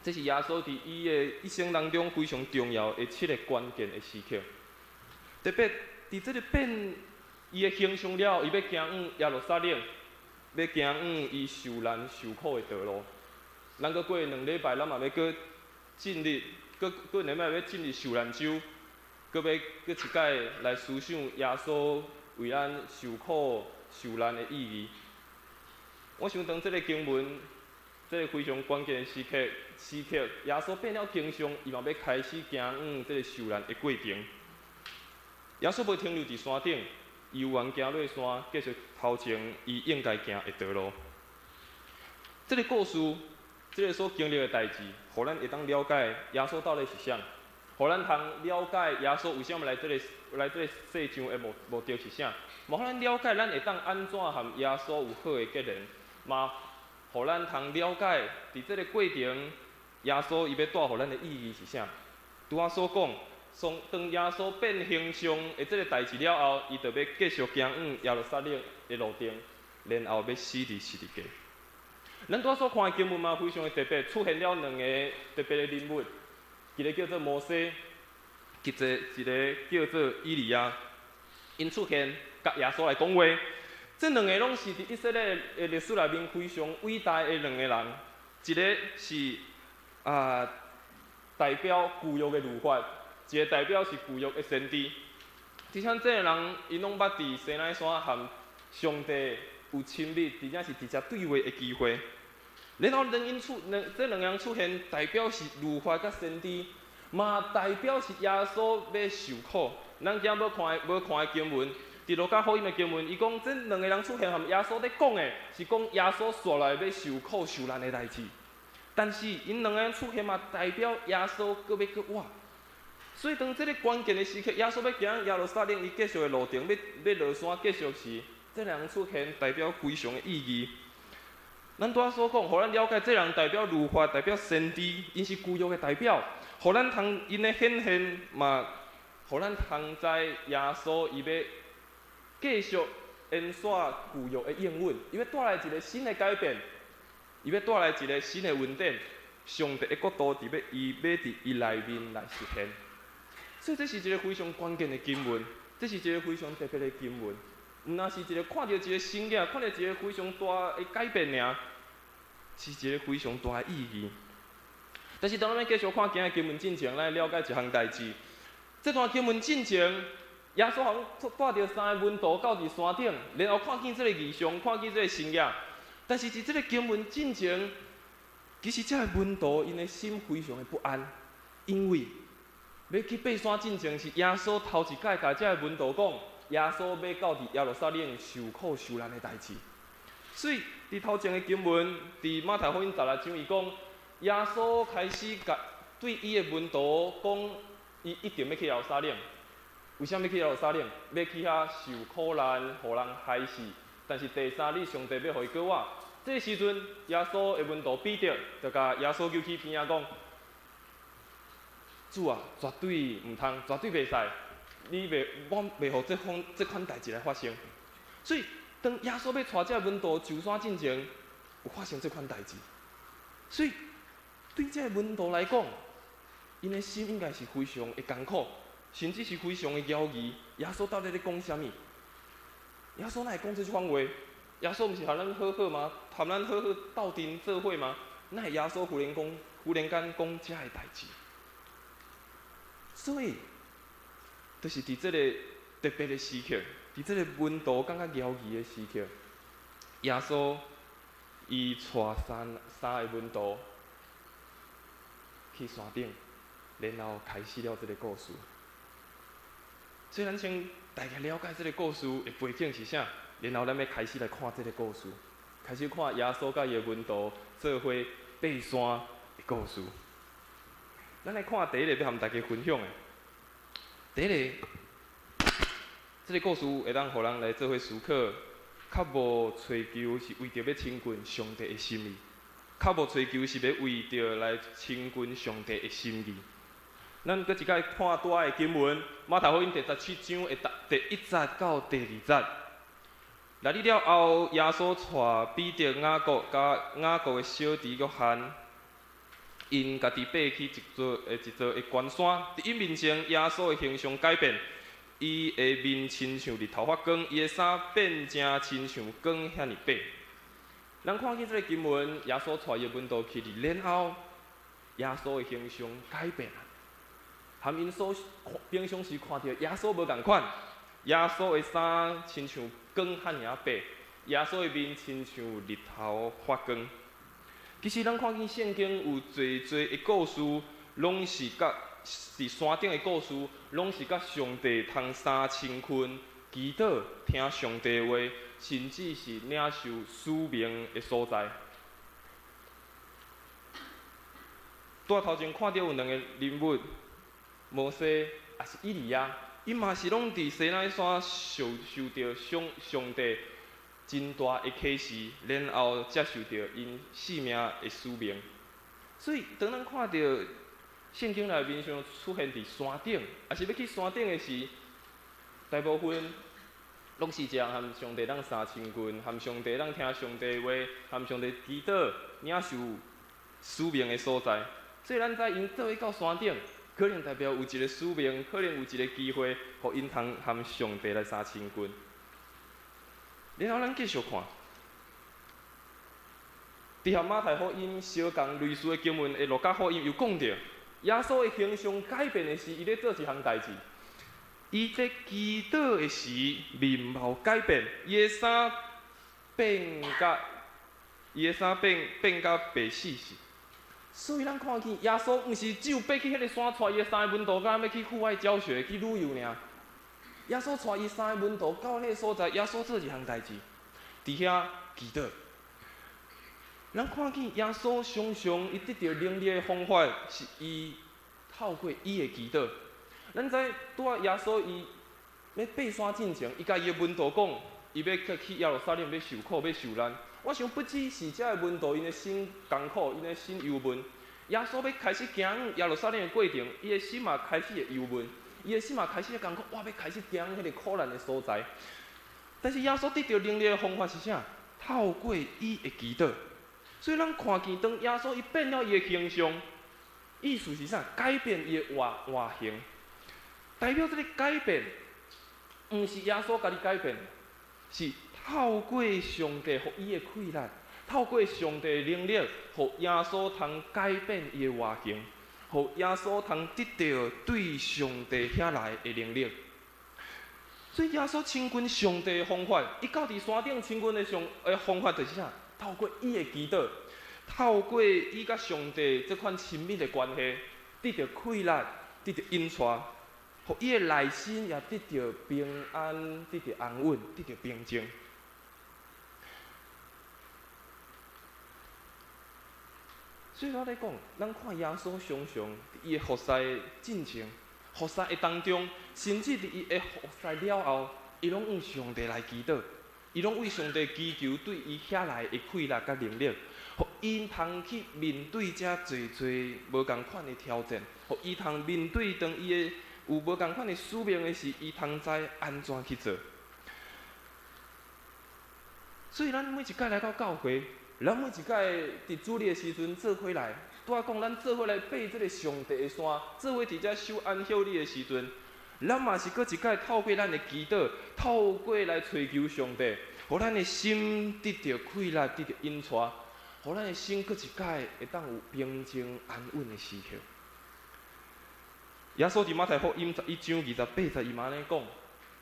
这是耶稣伫伊的一生当中非常重要的七个关键的时刻。特别伫这个变伊的形象了，伊欲行往耶路撒冷，欲行往伊受难受苦的道路。咱阁过两礼拜，咱嘛欲阁进入，阁阁两礼拜欲进入受难周，阁欲阁一摆来思想耶稣为咱受苦受难的意义。我想当这个经文，这个非常关键的时刻，时刻，耶稣变了形象，伊嘛欲开始行往这个受难的过程。耶稣无停留伫山顶，伊犹原行落山，继续头前伊应该行的道路。这个故事，這个所經歷的代誌，予咱會當了解耶穌到底是啥，予咱通了解耶穌為啥物來這个世上的目的是啥，嘛予咱了解咱會當按怎和耶穌有好的結連，嘛予咱通了解佇這个過程，耶穌伊欲帶予咱的意義是啥。拄仔所講，當耶穌變形象的這个代誌了後，伊就欲繼續行往耶路撒冷的路程，然後欲死佇十字架。咱拄仔所看的經文嘛，非常的特別，出現了兩个特別的人物，一个叫做摩西，一個叫做以利亞。𪜶出現，共耶穌來講話。這兩个攏是佇以色列的歷史內面非常偉大的兩个人，一个是代表舊約的律法，一个代表是舊約的先知。而且這个人，𪜶攏捌佇西奈山和上帝有親密，而且是直接對話的機會。然後兩𪜶出兩這兩个人出現，代表是律法佮先知，嘛代表是耶穌欲受苦。咱今欲看的經文，佇路加福音的經文，伊講這兩个人出現，和耶穌咧講的，是講耶穌紲來欲受苦受難的代誌。但是𪜶兩个人出現嘛，代表耶穌閣欲閣活。所以當這个關鍵的時刻，耶穌欲行耶路撒冷，伊繼續的路程，欲落山繼續時，這兩个人出現代表非常的意義。咱拄仔所講，予咱了解，這人代表律法，代表先知，𪜶是舊約的代表，予咱通𪜶的顯現嘛，予咱通知耶穌伊欲繼續延續舊約的應允，伊欲帶來一个新的改變，伊欲帶來一个新的恩典，上帝的國度欲佇伊內面來實現。所以這是一个非常關鍵的經文，這是一个非常特別的經文。毋但是一个看著一个神跡，看著一个非常大的改變爾，是一个非常大的意義。但是當咱繼續看今日經文進前，咱來了解一項代誌。這段經文進前，耶穌予帶著三个門徒到佇山頂，然後看見這个異象，看見這个神跡。但是佇這个經文進前，其實這个門徒𪜶的心非常的不安，因為欲去爬山進前，是耶穌頭一擺共這个門徒講，耶穌欲到佇耶路撒冷受苦受難的代誌。所以佇頭前的經文，佇馬太福音16章，伊講耶穌開始共對伊的門徒講，伊一定欲去耶路撒冷。為啥物去耶路撒冷？欲去遐受苦難，予人害死。但是第三日，上帝欲予伊閣活。這个時陣，耶穌的門徒彼得就共耶穌揪去邊仔講：主啊，絕對毋通，絕對袂使，你袂，我袂予這款代誌來發生。所以，當耶穌欲帶這个門徒上山進前，有發生這款代誌。所以，對這个門徒來講，𪜶的心應該是非常的艱苦，甚至是非常的猶疑。耶穌到底咧講啥物？耶穌哪會講這款話？耶穌毋是和咱好好嗎？和咱好好鬥陣做伙嗎？哪會耶穌忽然間講這个代誌？所以，就是佇這个特別的時刻，佇這个門徒感覺猶疑的時刻，耶穌伊帶三个門徒去山頂，然後開始了這个故事。所以，咱先大概了解這个故事的背景是啥，然後咱欲開始來看這个故事，開始看耶穌佮伊的門徒做伙爬山的故事。咱來看第一个欲和大家分享的，第一个，這个故事會當予人來做伙思考，較無追求是為著欲親近上帝的心意，較無追求是欲為著來親近上帝的心意。咱閣一擺看拄仔的經文，馬太福音第17章的第1節到第2節。六日了後，耶穌帶彼得、雅各佮雅各的小弟約翰，𪜶家己爬去一座的懸山。佇𪜶面前，耶穌的形象改變，伊的面親像日頭發光，伊的衫變成親像光遐爾白。咱看見這个經文，耶穌帶伊的門徒去，然後耶穌的形象改變啊，和𪜶所平常時看著耶穌無仝款，耶穌的衫親像光遐爾白，耶穌的面親像日頭發光。其實咱看見聖經有濟濟的故事，攏是佮佇山頂的故事，攏是佮上帝通相親近、祈禱、聽上帝話，甚至是領受使命的所在。拄仔頭前看著有兩個人物，摩西抑是以利亞，𪜶嘛是攏佇西奈山受著上帝真大的啟示，然後接受著𪜶性命的使命。所以，當咱看著聖經內面像出現佇山頂，抑是欲去山頂的時，大部分攏是一個和上帝當相親近，和上帝當聽上帝話，和上帝祈禱、領受使命的所在。所以咱知𪜶做伙到山頂，可能代表有一個使命，可能有一個機會，予𪜶通和上帝來相親近。然後咱繼續看，佇和馬太福音相仝類似的經文的路加福音又講著，耶穌的形象改變的是，伊咧做一項代誌。伊咧祈禱的時，面貌改變，伊的衫變甲白爍爍。所以咱看見耶穌毋是只有爬去彼个山，帶伊的三个門徒，敢欲去戶外教學、去旅遊爾。耶穌帶伊三个門徒到彼个所在，耶穌做一項代誌，佇遐祈禱。咱看見耶穌常常伊得著能力的方法，是伊透過伊的祈禱。咱知拄仔耶穌伊欲爬山進前，伊共伊的門徒講，伊欲去耶路撒冷欲受苦欲受難。我想不只是遮个門徒𪜶的心艱苦，𪜶的心憂悶。耶穌欲開始行耶路撒冷的過程，伊的心嘛開始會憂悶，伊的心嘛開始會艱苦。我欲開始行彼个苦難的所在。但是耶穌得著能力的方法是啥？透過伊的祈禱。所以咱看見當耶穌伊變了伊的形象，意思是啥？改變伊的外形。代表這个改變，毋是耶穌家己改變，是透過上帝予伊的氣力，透過上帝的能力，予耶穌通改變伊的外形，予耶穌通得著對上帝遐來的能力。所以耶穌親近上帝的方法，伊到佇山頂親近的上的方法就是啥？透過伊的祈禱，透過伊佮上帝這款親密的關係，得著氣力，得著引帶，予伊的內心也得著平安，得著安穩，得著平靜。所以我咧講，咱看耶穌常常佇伊的服侍進前、服侍的當中，甚至佇伊的服侍了後，伊攏向上帝來祈禱，伊攏為上帝祈求對伊遐來的氣力佮能力，予𪜶通去面對遮濟濟無仝款的挑戰，予伊通面對當伊的有無仝款的使命的時，伊通知按怎去做。所以咱每一擺來到教會，咱每一擺佇主日的時陣做伙來，拄仔講咱做伙來爬這个上帝的山，做伙佇遮守安息日的時陣，咱嘛是閣一擺透過咱的祈禱，透過來揣求上帝，予咱的心得著氣力，得著引帶，予咱的心閣一擺會當有平靜安穩的時刻。耶穌佇馬太福音11章28節，伊嘛按呢講：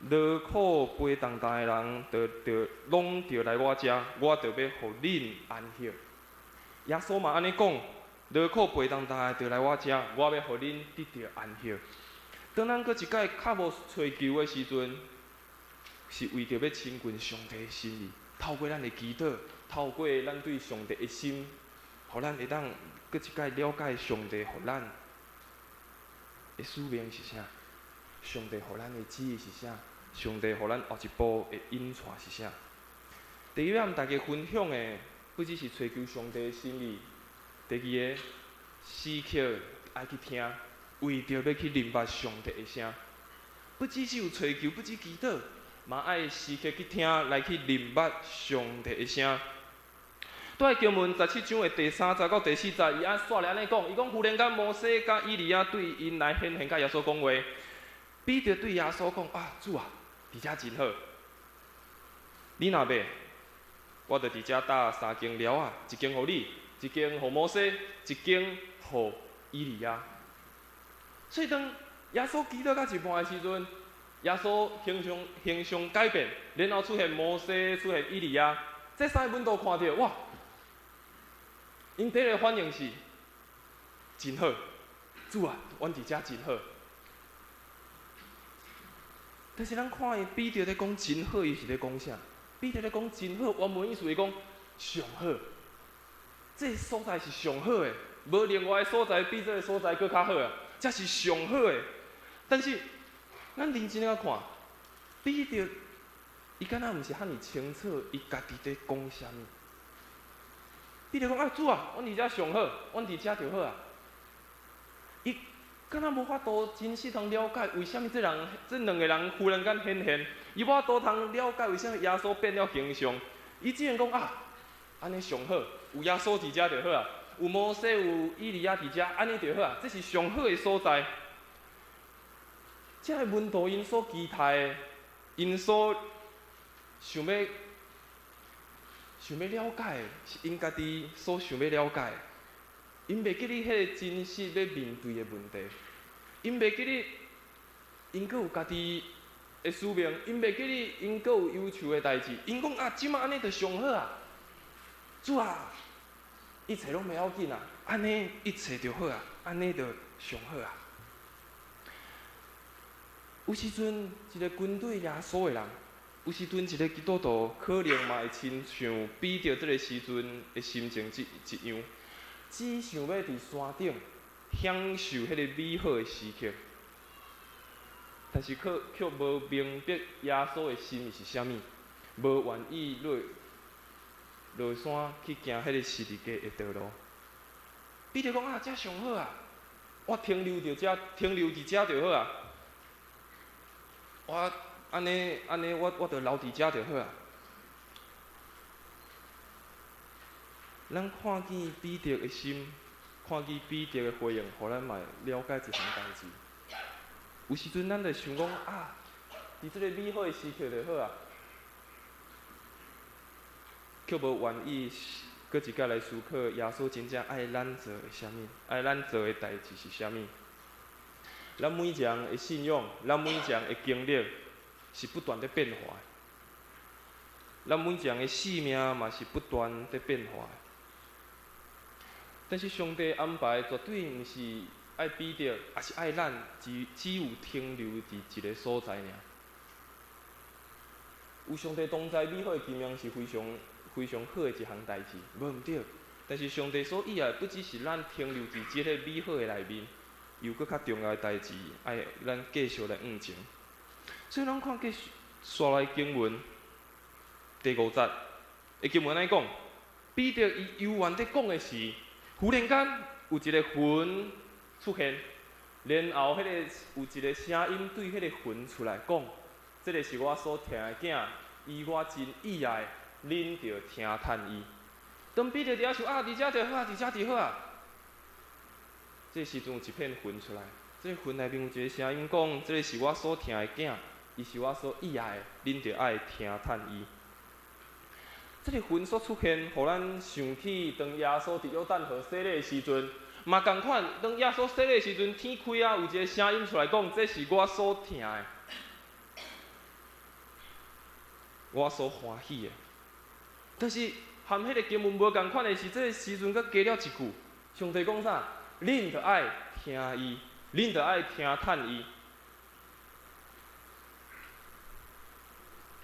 勞苦背重擔的人，著攏著來我遮，我著欲予恁安息。耶穌嘛按呢講：勞苦背重擔的，著來我遮，我欲予恁得著安息。當咱閣一擺較無揣求的時陣，是為著欲親近上帝的心意，透過咱的祈禱，透過咱對上帝的心，予咱會當閣一擺了解上帝予咱的使命是啥，上帝予咱的旨意是啥，上帝予咱後一步的引帶是啥。第一，欲佮大家分享的，不只是揣求上帝的心意；第二个，時刻愛去聽，為著欲去認捌上帝的聲。不只是有揣求，不只祈禱，嘛愛時刻去聽，來去認捌上帝的聲。佇經文17章的第三節到第四節，伊按煞來按呢講，伊講忽然間摩西佮以利亞對𪜶來顯現，佮耶穌講話。彼得對耶穌講：啊，主啊，佇遮真好。你若欲，我就佇遮搭三間寮仔，一間予你，一間予摩西，一間予以利亞。所以當耶穌祈禱到一半的時陣，耶穌形象改變，然後出現摩西，出現以利亞，這三个門徒看著，哇！𪜶第一个反應是真好，主啊，阮佇遮真好。但是咱看伊彼得咧講真好，伊是咧講啥？彼得咧講真好，原文意思是講上好，這个所在是上好的。無另外的所在比這个所在閣較好啊，這是上好的。但是，咱認真仔看，彼得伊敢若毋是遐爾清楚，伊家己佇講啥物。彼得講啊，主啊，阮佇遮上好，阮佇遮就好啊。伊敢若無法度真實通了解，為啥物這人這兩个人忽然間顯現，伊無法度通了解為啥物耶穌變了形象。伊只能講啊，按呢上好，有耶穌佇遮就好啊，有摩西有以利亞佇遮，按呢就好啊，這是上好的所在。這个門徒𪜶所期待的，𪜶所想欲了解的，是𪜶家己所想欲了解的。𪜶袂記得彼个真實欲面對的問題，𪜶袂記得𪜶閣有家己的使命，𪜶袂記得𪜶閣有憂愁的代誌。𪜶講啊，這馬按呢就上好啊！主啊，一切攏袂要緊啊，按呢一切就好啊，按呢就上好啊。有時陣，一个跟隨耶穌的人，有時陣一个基督徒，可能嘛會親像彼得這个時陣的心情一樣，只想欲佇山頂享受彼个美好的時刻，但是卻卻無明白耶穌的心意是啥物，無願意落落山去行彼个十字架的道路。彼得講啊，這上好啊，我停留佇遮，停留佇遮就好啊。我按呢按呢，我就留佇遮就好啊。咱看見彼得的心，看見彼得的回應，予咱嘛會了解一項代誌。有時陣咱就想講啊，佇這个美好的時刻就好啊，卻無願意閣一擺來思考耶穌真正愛咱做的啥物，愛咱做的代誌是啥物。咱每一个人的信仰，咱每一个人的經歷是不斷佇變化的。咱每一個人的生命嘛是不斷佇變化的。但是上帝安排絕對毋是愛彼得，抑是愛咱，只有停留佇一个所在爾。有上帝同在，美好的經驗是非常非常好的一項代誌，無毋對。但是上帝所意愛，不只是咱停留佇這个美好的內面，有閣較重要的代誌，愛咱繼續來向前。所以咱看繼續紲來經文第五節，的經文按呢講，彼得伊猶原佇講的時，忽然間有一个雲出現，然後彼个有一个聲音對彼个雲出來講：這个是我所疼的囝，伊我真喜愛，恁著聽趁伊。當彼得佇遐想啊，佇遮就好啊，佇遮就好啊。這時陣有一片雲出來，這個雲內面有一个聲音講：這个是我所疼的囝，伊是我所喜愛的，恁著愛聽趁伊。這个雲所出現，予咱想起當耶穌佇約旦河洗禮的時陣，嘛仝款。當耶穌洗禮的時陣，天開啊，有一个聲音出來講：這是我所疼的，我所歡喜的。但是和彼个經文無仝款的是，這个時陣閣加了一句：上帝講啥？恁著愛聽伊，恁著愛聽趁伊，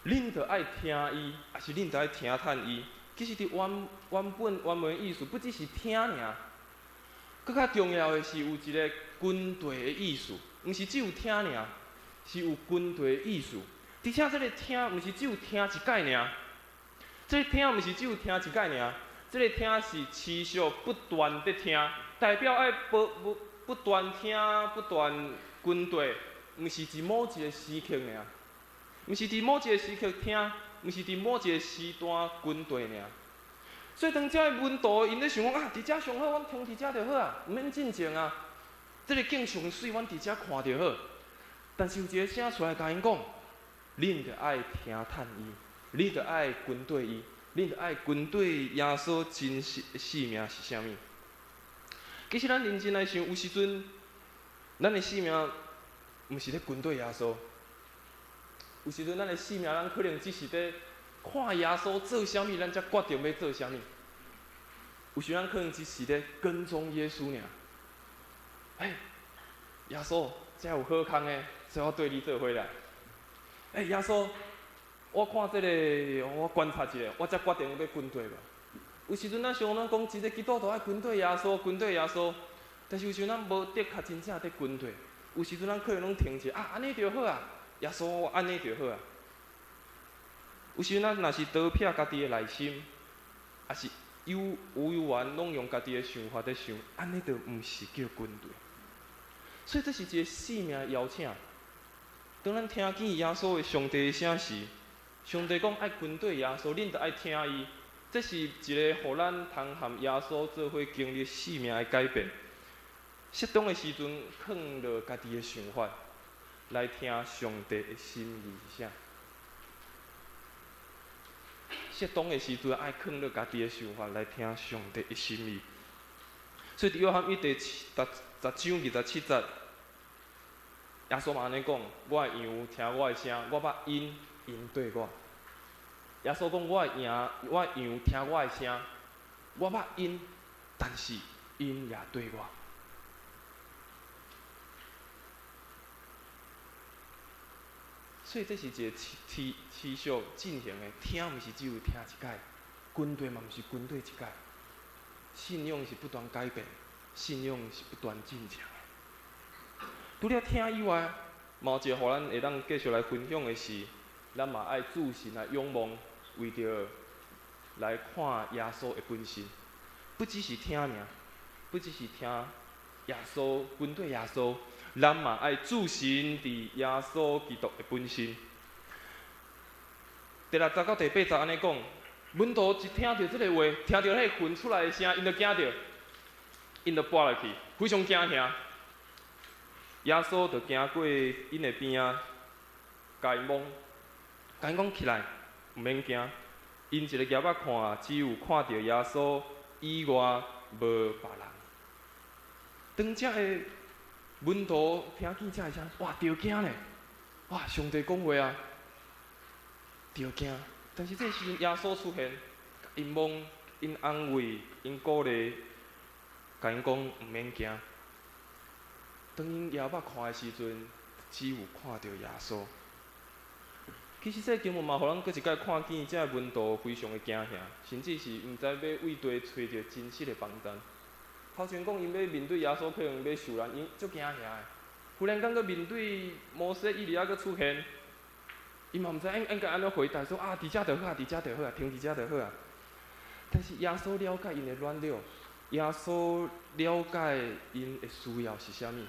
恁著愛聽伊，抑是恁著愛聽趁伊。其實佇原原本原文意思，不只是聽爾，閣較重要的是有一个跟隨的意思，毋是只有聽爾，是有跟隨的意思。而且這个聽，毋是只有聽一擺爾，這个聽毋是只有聽一擺爾，這个聽是持續不斷佇聽。代表愛不不不斷聽，不斷跟隨，毋是佇某一个時刻爾，毋是佇某一个時刻聽，毋是佇某一个時段跟隨爾。所以當這个門徒𪜶咧想講啊，佇遮上好，阮停佇遮就好啊，毋免進前啊。這个景上媠，阮佇遮看就好。但是有一个聲出來共𪜶講，恁著愛聽趁伊，恁著愛跟隨伊，恁著愛跟隨耶穌真實的生命是啥物。其實咱認真來想，有時陣，咱的生命毋是咧跟隨耶穌。有時陣，咱的生命，咱可能只是咧看耶穌做啥物，咱才決定欲做啥物。有時咱可能只是咧跟蹤耶穌爾。欸，耶穌，這有好康的，所以我綴你做伙來。欸，耶穌，我看這个，我觀察一下，我才決定欲跟隨無。有時陣咱想咱講，一個基督徒愛跟綴耶穌，跟綴耶穌，但是有時陣咱無的確真正佇跟綴。有時陣咱可能攏聽者啊，按呢就好啊，耶穌按呢就好啊。有時陣咱若是逃避家己的內心，抑是有有緣攏用家己的想法佇想，按呢就毋是叫跟綴。所以這是一個生命的邀請。當咱聽見耶穌的上帝的聲時，上帝講愛跟綴耶穌，恁著愛聽伊。這是一個予咱通和耶穌做伙經歷生命的改變。適當的時陣，囥落家己的想法，來聽上帝的心意是啥？適當的時陣，愛囥落家己的想法來聽上帝的心意。所以，佇約翰一第七十十章二十七節，耶穌嘛按呢講：我的羊聽我的聲，我捌𪜶，𪜶綴我。耶穌講：我的羊，我的羊聽我的聲，我捌𪜶，但是𪜶也綴我。所以這是一個持持持續進行的，聽毋是只有聽一擺，跟綴嘛毋是跟綴一擺。信仰是不斷改變，信仰是不斷進程的。除了聽以外，嘛有一個予咱會當繼續來分享的是，咱嘛愛注神來仰望，為著來看耶穌的本身，不只是聽爾，不只是聽耶穌跟綴耶穌，咱嘛愛注神佇耶穌基督的本身。第六節到第八節按呢講，門徒一聽著這个話，聽著彼个魂出來的聲，𪜶就驚著，𪜶就跋落去，非常驚嚇。耶穌就行過𪜶的邊仔，共𪜶摸，共𪜶講起來，毋免驚。𪜶一个舉目看，只有看著耶穌以外，無別人。當這个門徒聽見這个聲，哇，著驚咧！哇，上帝講話啊，著驚。但是這個時陣耶穌出現，𪜶摸，𪜶安慰，𪜶鼓勵，共𪜶講毋免驚。當𪜶舉目看的時陣，只有看著耶穌。其實這個經文嘛，予咱閣一擺看見這個門徒非常的驚嚇，甚至是毋知欲佗佗揣著真實的幫贊。頭前講𪜶欲面對耶穌，可能欲受難，𪜶足驚嚇的。忽然間閣面對摩西、以利亞閣出現，𪜶嘛毋知應該按怎回答，說啊，佇遮就好啊，佇遮就好啊，停佇遮就好啊。但是耶穌了解𪜶的軟弱，耶穌了解𪜶的需要是啥物。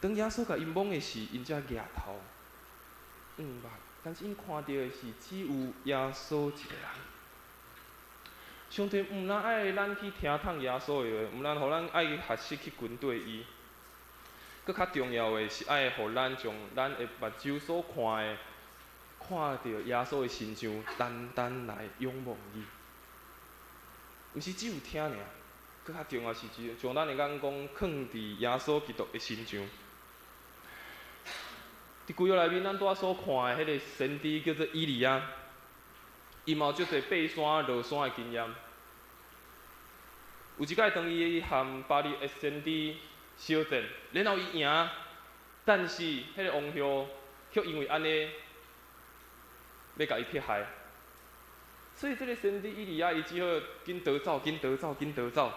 當耶穌共𪜶摸的時，𪜶才舉頭，目，但是𪜶看著的是只有耶穌一個人。上帝毋但愛咱去聽從耶穌的話，毋但予咱愛去學習去跟綴伊，閣較重要的是愛予咱將咱的目睭所看的，看著耶穌的身像，單單來仰望伊。毋是只有聽爾，閣較重要是將咱的眼光囥佇耶穌基督的身上。佇舊約內面，咱拄仔所看的彼個先知叫做以利亞，伊嘛有足濟爬山落山的經驗。有一擺當伊和巴力的先知相戰，然後伊贏，但是彼個王后卻因為按呢，欲共伊迫害。所以這个先知以利亞，伊只好緊逃走，緊逃走，緊逃走。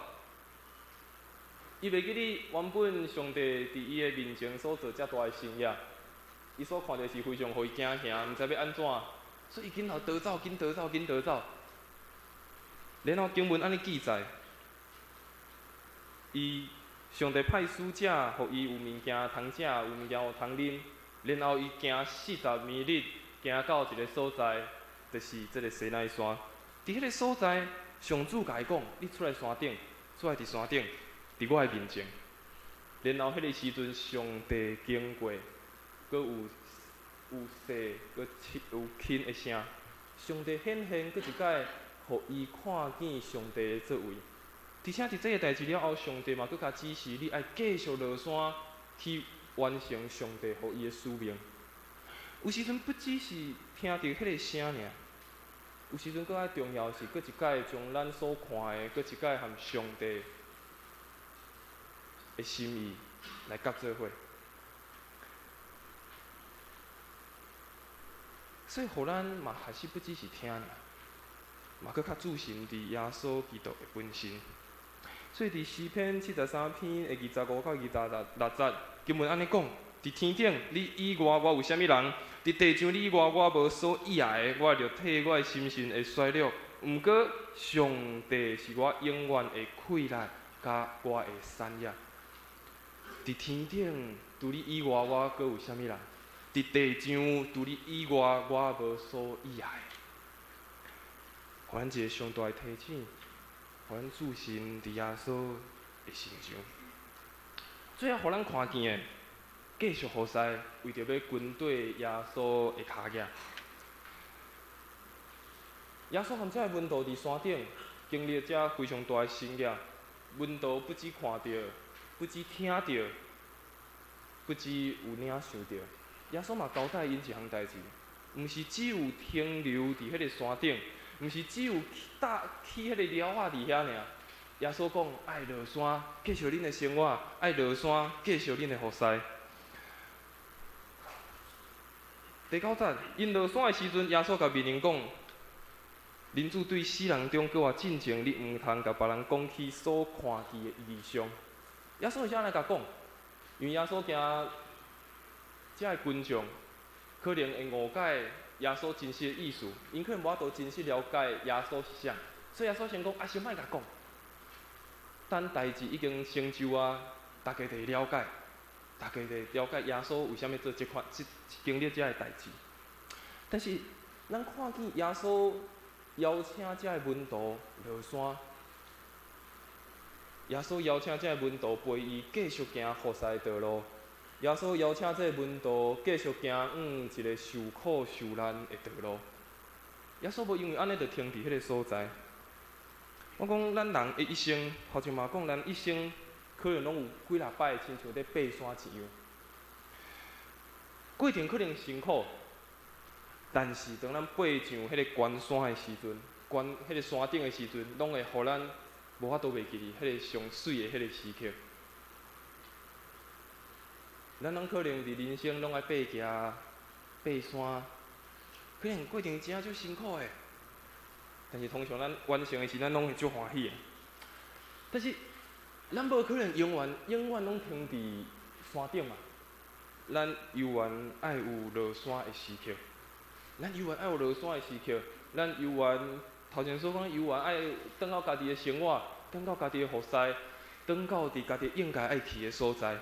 伊袂記得原本上帝佇伊的面前所做遮大的神跡，伊所看著是非常予伊驚嚇，毋知欲按怎，所以伊緊頭逃走，緊逃走，緊逃走。然後經文按呢記載，伊上帝派使者，予伊有物件通食，有物件通啉，然後伊行40暝日，行到一个所在，就是這个西奈山。佇彼个所在，上主共伊講：你出來山頂，出來佇山頂，佇我的面前。然後彼个時陣，上帝經過，閣有有細閣輕有輕的聲，上帝顯現，閣一擺，予伊看見上帝的作為。而且佇這个代誌了後，上帝嘛閣較指示你愛繼續落山去完成上帝予伊的使命。有時陣不只是聽著彼个聲爾，有時陣閣較重要是，閣一擺將咱所看的，閣一擺和上帝的心意來合做伙。所以，予咱嘛學習不只是聽爾，嘛閣較注心佇耶穌基督的本身。所以佇詩篇73篇的25到26節，經文按呢講：佇天頂，你以外我有啥物人？佇地上，你以外我無所倚愛的，我著替我的心神會衰弱。毋過，上帝是我永遠的氣力，佮我的產業。佇天頂，除你以外，我閣有啥物人？佇地上，除你以外，我無所倚愛。予咱一个上大的提醒，予咱注心佇耶穌的身上。最後，予咱看見的，繼續服侍，為著欲跟綴耶穌的跤跡。耶穌和這个門徒佇山頂經歷這非常大的神蹟，門徒不止看著，不止聽著，不止有領受著。耶穌嘛交代𪜶一項代誌，毋是只有停留佇彼个山頂，毋是只有搭起彼个寮仔佇遐爾。耶穌講愛落山，繼續恁的生活；愛落山，繼續恁的服侍。第九節，𪜶落山的時陣，耶穌共命令講：人子對死人中閣活進前，你毋通共別人講起所看見的異象。耶穌是按呢共講，因為耶穌驚遮的群眾可能會誤解耶穌真實的意思，𪜶可能無法度真實了解耶穌是啥，所以耶穌先講啊，先莫共講，等代誌已經成就啊，大家就會了解，大家就會了解耶穌為啥物做這款、這經歷這个代誌。但是，咱看見耶穌邀請這个門徒落山，耶穌邀請這个門徒陪伊繼續行服侍道路。耶穌邀請這個門徒繼續行往一個受苦受難的道路。耶穌無因為按呢就停佇彼个所在。我講咱人的一生，頭前嘛講，咱一生可能攏有幾若擺，親像咧爬山一樣。過程可能辛苦，但是當咱爬上彼个懸山的時陣，懸彼个山頂的時陣，攏會予咱無法度袂記得彼个上媠的彼个時刻。咱攏可能佇人生攏愛爬行、爬山，可能過程真足辛苦的，但是通常咱完成的時，咱攏會足歡喜的。但是咱無可能永遠、永遠攏停佇山頂嘛。咱猶原愛有落山的時刻，咱猶原愛有落山的時刻，咱猶原頭前所講，猶原愛轉到家己的生活，轉到家己的服侍，轉到佇家己應該愛去的所在。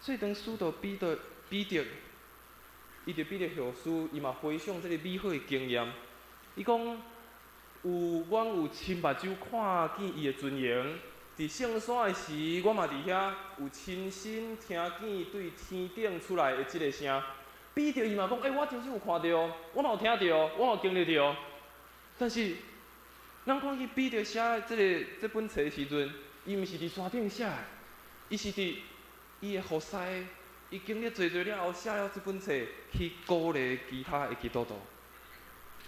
所以當使徒彼得、彼得，伊佇彼得後書，伊嘛回想這个美好的經驗。伊講有，阮有親目睭看見伊的尊榮，佇聖山的時，我嘛佇遐有親身聽見對天頂出來的這个聲。彼得伊嘛講，欸，我真正有看著，我嘛有聽著，我嘛有經歷著。但是，咱看見彼得寫這个這本冊的時陣，伊毋是佇山頂寫的，伊是佇伊的服侍，伊經歷濟濟了後，寫了這本冊去鼓勵其他的基督徒。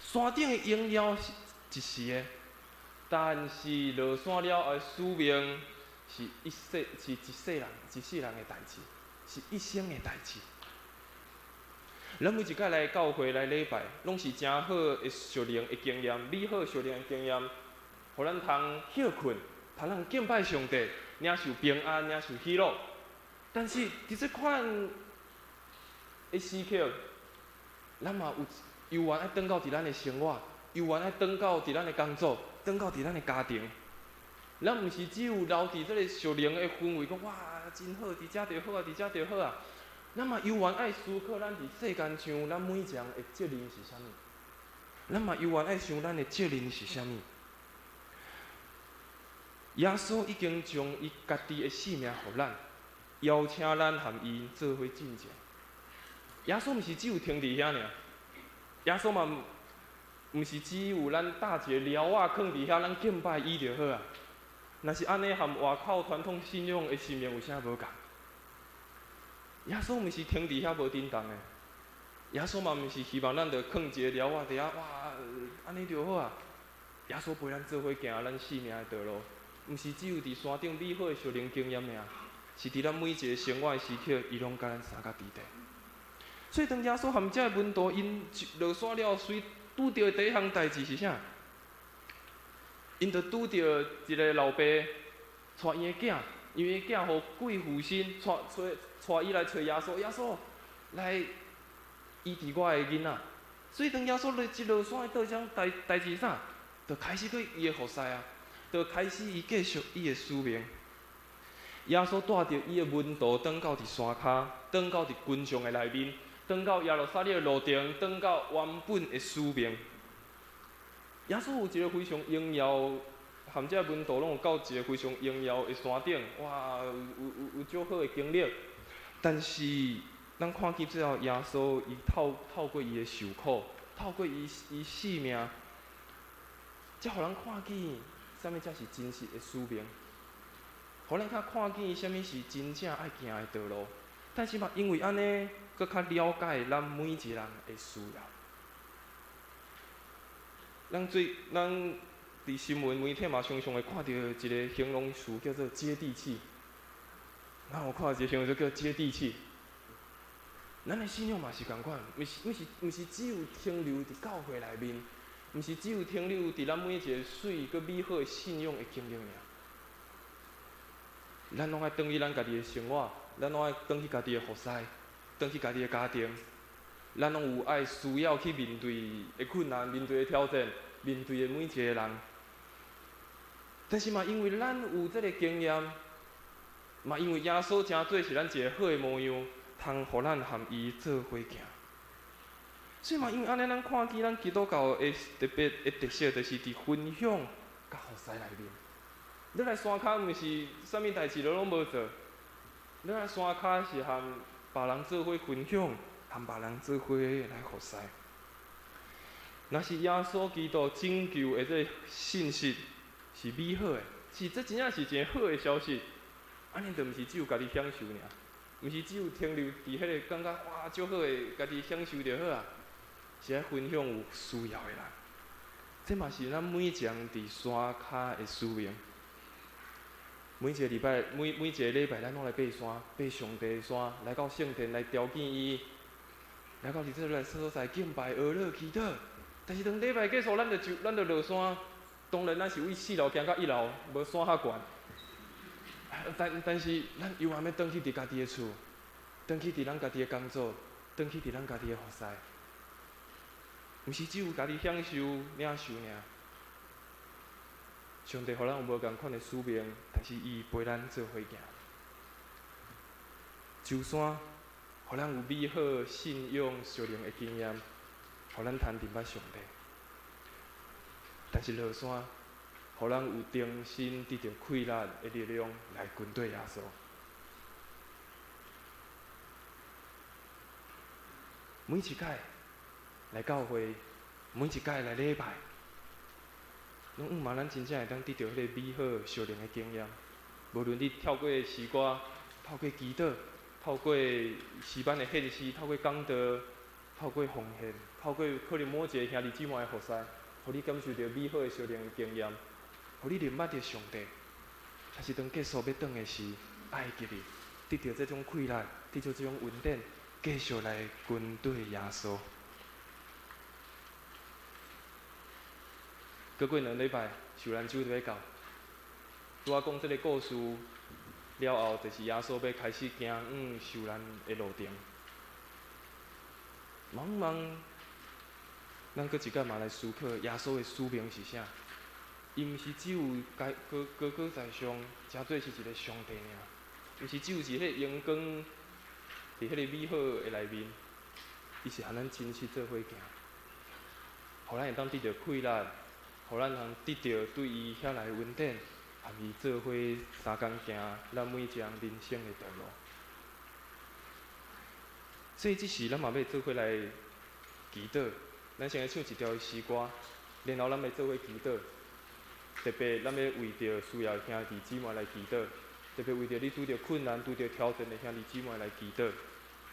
山頂的榮耀是一時的，但是落山了後的使命是一世，是一世人，一世人的代誌，是一生的代誌。咱每一擺來教會來禮拜，攏是誠好的屬靈的經驗，美好屬靈的經驗，予咱通歇睏，通咱敬拜上帝，領受平安，領受喜樂。但是，佇這款的時刻，咱嘛有猶原愛轉到佇咱的生活，猶原愛轉到佇咱的工作，轉到佇咱的家庭。咱毋是只有留佇這個屬靈的氛圍，講哇真好，佇遮就好啊，佇遮就好啊。咱嘛猶原愛思考，咱佇世間上，咱每一個人的責任是啥物？咱嘛猶原愛想咱的責任是啥物？耶穌已經將伊家己的性命予咱。邀請咱和伊做伙進前。耶穌毋是只有停佇遐爾，耶穌嘛毋是只有咱搭一个寮仔囥佇遐，咱敬拜伊就好啊。若是按呢，和外口傳統信仰的神明有啥無仝？耶穌毋是停佇遐無振動的，耶穌嘛毋是希望咱就囥一个寮仔佇遐，哇，按呢就好啊。耶穌陪咱做伙行咱生命的道路，毋是只有佇山頂美好的屬靈經驗爾。是佇咱每一个生活的時刻，伊攏佮咱相佮佇底。所以當耶穌和這个門徒𪜶落山了後，隨拄著的第一項代誌是啥？𪜶就拄著一个老爸，帶𪜶的囝，因為囝予鬼附身，帶揣帶伊來揣耶穌，耶穌來醫治我的囡仔。所以當耶穌來一落山，倒種代代誌啥？就開始去伊的服侍啊，就開始伊繼續伊的使命。耶穌帶著伊的門徒，轉到佇山跤，轉到佇群眾的內面，轉到耶路撒冷的路程，轉到原本的使命。耶穌有一个非常榮耀，和這門徒攏有到一个非常榮耀的山頂，哇，有有有有足好的經歷。但是，咱看見最後耶穌伊透透過伊的受苦，透過伊伊性命，才予人看見啥物才是真實的使命。予咱較看見啥物是真正愛行的道路，但是嘛，因為按呢，閣較了解咱每一個人的需要。咱最咱佇新聞媒體嘛，常常會看著一个形容詞叫做接地氣。咱有看一个形容詞叫接地氣。咱的信仰嘛是仝款，毋是毋是毋是只有停留佇教會內面，毋是只有停留佇咱每一个媠閣美好的信仰的經歷爾。咱攏愛轉去咱家己的生活，咱攏愛轉去家己的服侍，轉去家己的家庭，咱攏有愛需要去面對的困難、面對的挑戰、面對的每一個人。但是嘛，因為咱有這个經驗，嘛因為耶穌成做是咱一个好的模樣，通予咱和伊做伙行。所以嘛，因為按呢，咱看見咱基督教的特別的特色，就是佇分享佮服侍內面。你來山跤，毋是啥物代誌都攏無做。你來山跤是和別人做伙分享，和別人做伙來服侍。若是耶穌基督拯救的這个信息是美好的，是這真正是一个好的消息。按呢就毋是只有家己享受爾，毋是只有停留佇彼个感覺哇，足好的家己享受就好啊，是愛分享有需要的人。這嘛是咱每一個人佇山跤的使命。每一个禮拜，每每一个禮拜，咱攏來爬山，爬上帝的山，來到聖殿來朝見伊，來到佇這來所在敬拜、哀樂、祈禱。但是當禮拜結束，咱就就咱就落山。當然，咱是為四樓行到一樓，無山較懸。但但是，咱猶原欲轉去佇家己的厝，轉去佇咱家己的工作，轉去佇咱家己的服侍，毋是只有家己享受、領受爾。上帝予咱有無仝款的使命，但是伊陪咱做伙行。上山，予咱有美好信仰屬靈的經驗，予咱通認捌上帝。但是落山，予咱有重新得著氣力的力量來跟綴耶穌。每一擺來教會，每一擺來禮拜。攏向望咱真正會當得著彼个美好屬靈的經驗。無論你透過詩歌、透過祈禱、透過詩班的獻詩、透過講道、透過奉獻、透過可能某一個兄弟姊妹的服侍，予你感受著美好的屬靈的經驗，予你認捌著上帝。但是當結束欲轉的時，愛記得得著這種氣力，得著這種恩典，繼續來跟綴耶穌。閣過兩禮拜，受難週就欲到。拄仔講這个故事了後，就是耶穌欲開始行往受難的路程。茫茫，咱閣一擺嘛來思考耶穌的使命是啥？伊毋是只有高高高高在上，成做是一个上帝爾，毋是只有佇彼个榮光，佇彼个美好的內面，伊是和咱真實做伙行，予咱會當得著氣力。予咱通得著對伊遐來恩典，和伊做伙相仝行咱每一項人生的道路。所以這時咱嘛欲做伙來祈禱，咱先來唱一條詩歌，然後咱欲做伙祈禱。特別咱欲為著需要兄弟姊妹來祈禱，特別為著你拄著困難、拄著挑戰的兄弟姊妹來祈禱。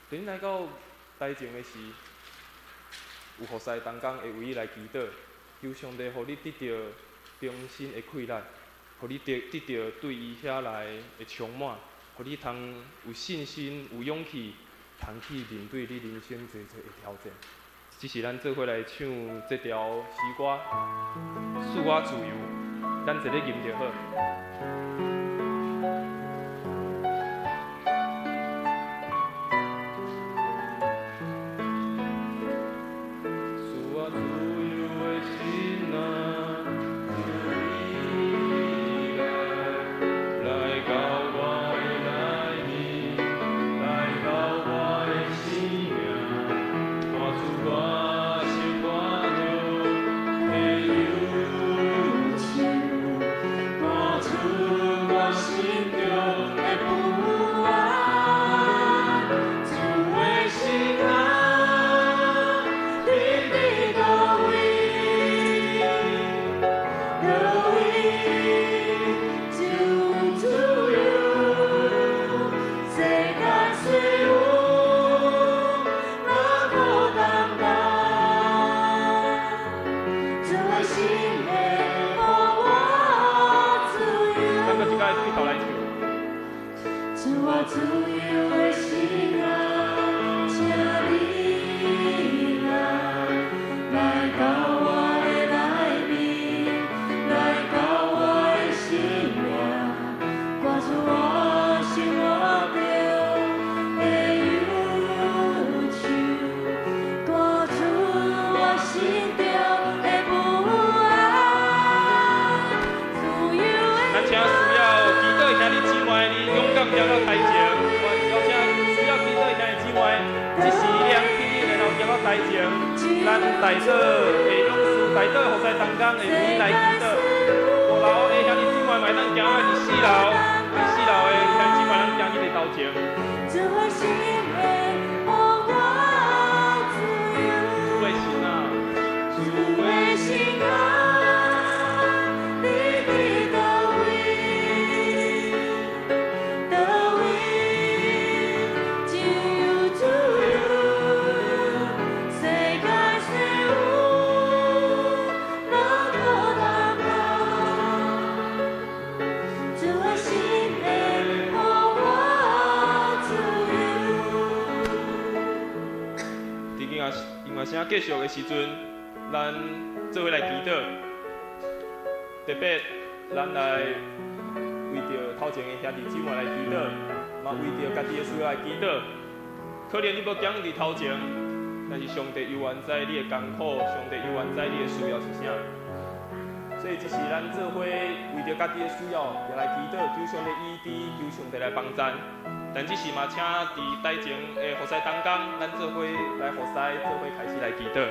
當你來到台前的時，有服侍同工會為你來祈禱。求上帝予你得著重新的氣力，予你得得著對伊遐來的充滿，予你通有信心、有勇氣通去面對你人生濟濟的挑戰。這時咱做伙來唱這條詩歌，賜我自由，咱坐咧吟就好。賜我自由的心啊，求你來，來到我的內面，來到我的生命，看出我生活中的憂愁，看出我心中的不安。主的神啊，你佇佗位？佗位就自由，世間事物哪可擔當？主的心會予我自由。咱閣一擺對頭來唱。賜我自由的心啊，請你來，來到我的內面，來到我的生命，趕出我生活中的憂愁，趕出我心中的不安。自由的咱請需要祈禱的兄弟姊妹，你勇敢行到台前。我邀請需要祈禱的兄弟姊妹，這時亮起然後行到台前。咱代禱的勇士、代禱的服侍同工會為你來祈禱。五樓的兄弟姊妹嘛會當行來佇四樓，佇四樓的兄弟姊妹，咱行去佇頭前。主的心會予我自由。主的神啊，主的神啊，你佇佗位？佗位就有自由，世間事物哪可擔當？主的心會予我自由。佇音樂聲繼續的時陣，咱做伙來祈禱。特別，咱來為著頭前的兄弟姊妹來祈禱，嘛為著家己的需要來祈禱。可能你無行佇頭前，但是上帝猶原知你的艱苦，上帝猶原知你的需要是啥。所以這是咱做伙為著家己的需要，也來祈禱，求上帝醫治，求上帝來幫贊。但這時嘛，請佇台前的服侍同工，咱做伙來服侍，做伙開始來祈禱。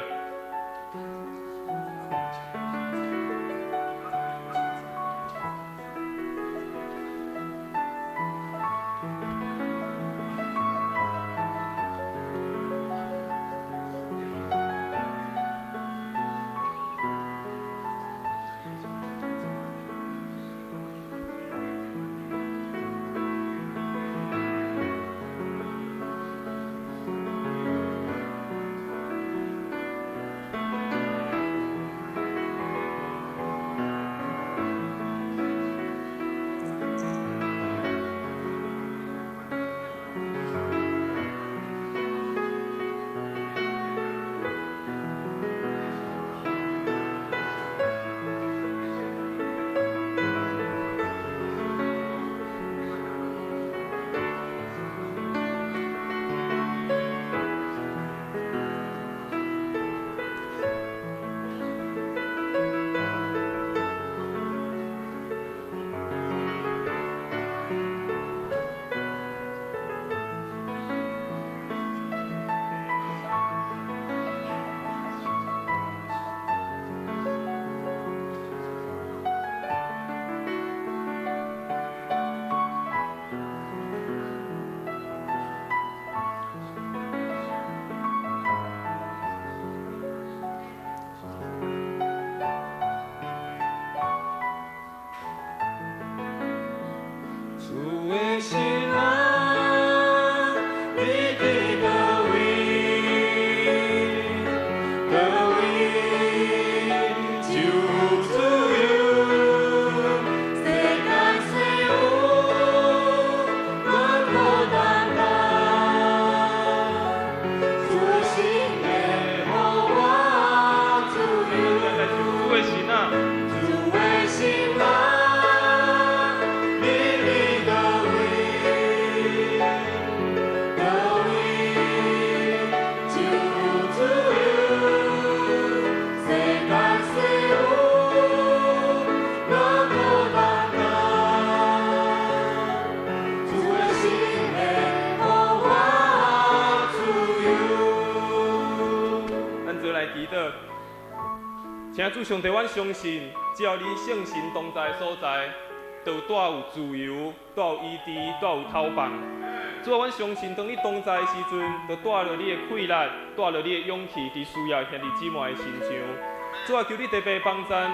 禱。請主上帝，阮相信，只要你聖神同在的所在，就帶有自由，帶有醫治，帶有透放。主啊，阮相信，當你同在的時陣，就帶著你的氣力，帶著你的勇氣，佇需要兄弟姊妹的身上。主啊，求你特別幫贊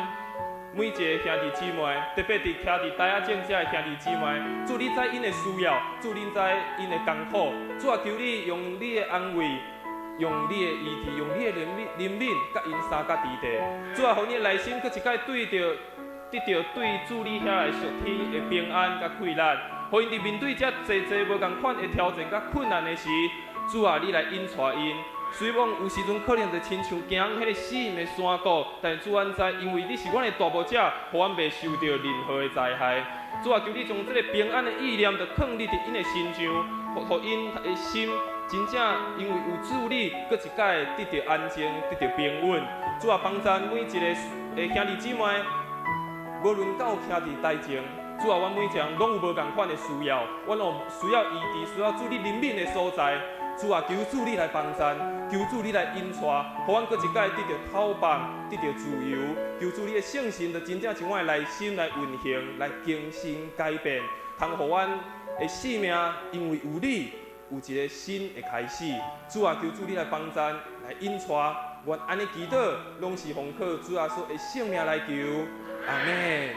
每一個兄弟姊妹，特別佇徛佇台仔前遮的兄弟姊妹。主，你知𪜶的需要，主，你知𪜶的艱苦。主啊，求你用你的安慰，用你的醫治，用你的憐憫，佮𪜶相佮佇地。主啊，予𪜶的內心閣一擺對著得著對主你遐來屬天的平安佮氣力，予𪜶佇面對遮濟濟無仝款的挑戰佮困難的時，主啊，你來引帶𪜶。雖罔有時陣可能就親像行彼个死蔭的山谷，但是主，阮知，因為你是阮的大牧者，予阮袂受著任何的災害。主啊，求你將這个平安的意念，就囥你佇𪜶的身上，予𪜶的心真正因為有主你，閣一擺得著安靜，得著平穩。主啊，幫贊每一个的兄弟姊妹，無論敢有徛佇台前，主啊，阮每一个人攏有無仝款的需要，阮有需要醫治，需要主你憐憫的所在。主啊，求主你來幫贊，求主你來引帶，予阮閣一擺得著透放，得著自由。求主你的聖神，就真正將阮的內心來運行，來更新改變，通予阮的生命因為有你，有一个新的開始。主啊，求主你來幫贊，來引帶，阮按呢祈禱，攏是奉靠主耶穌的聖名來求，阿們。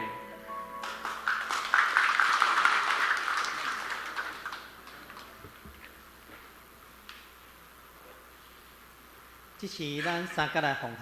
這是咱三角來奉獻。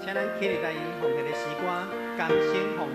請咱起立來奉獻的詩歌，甘心奉獻。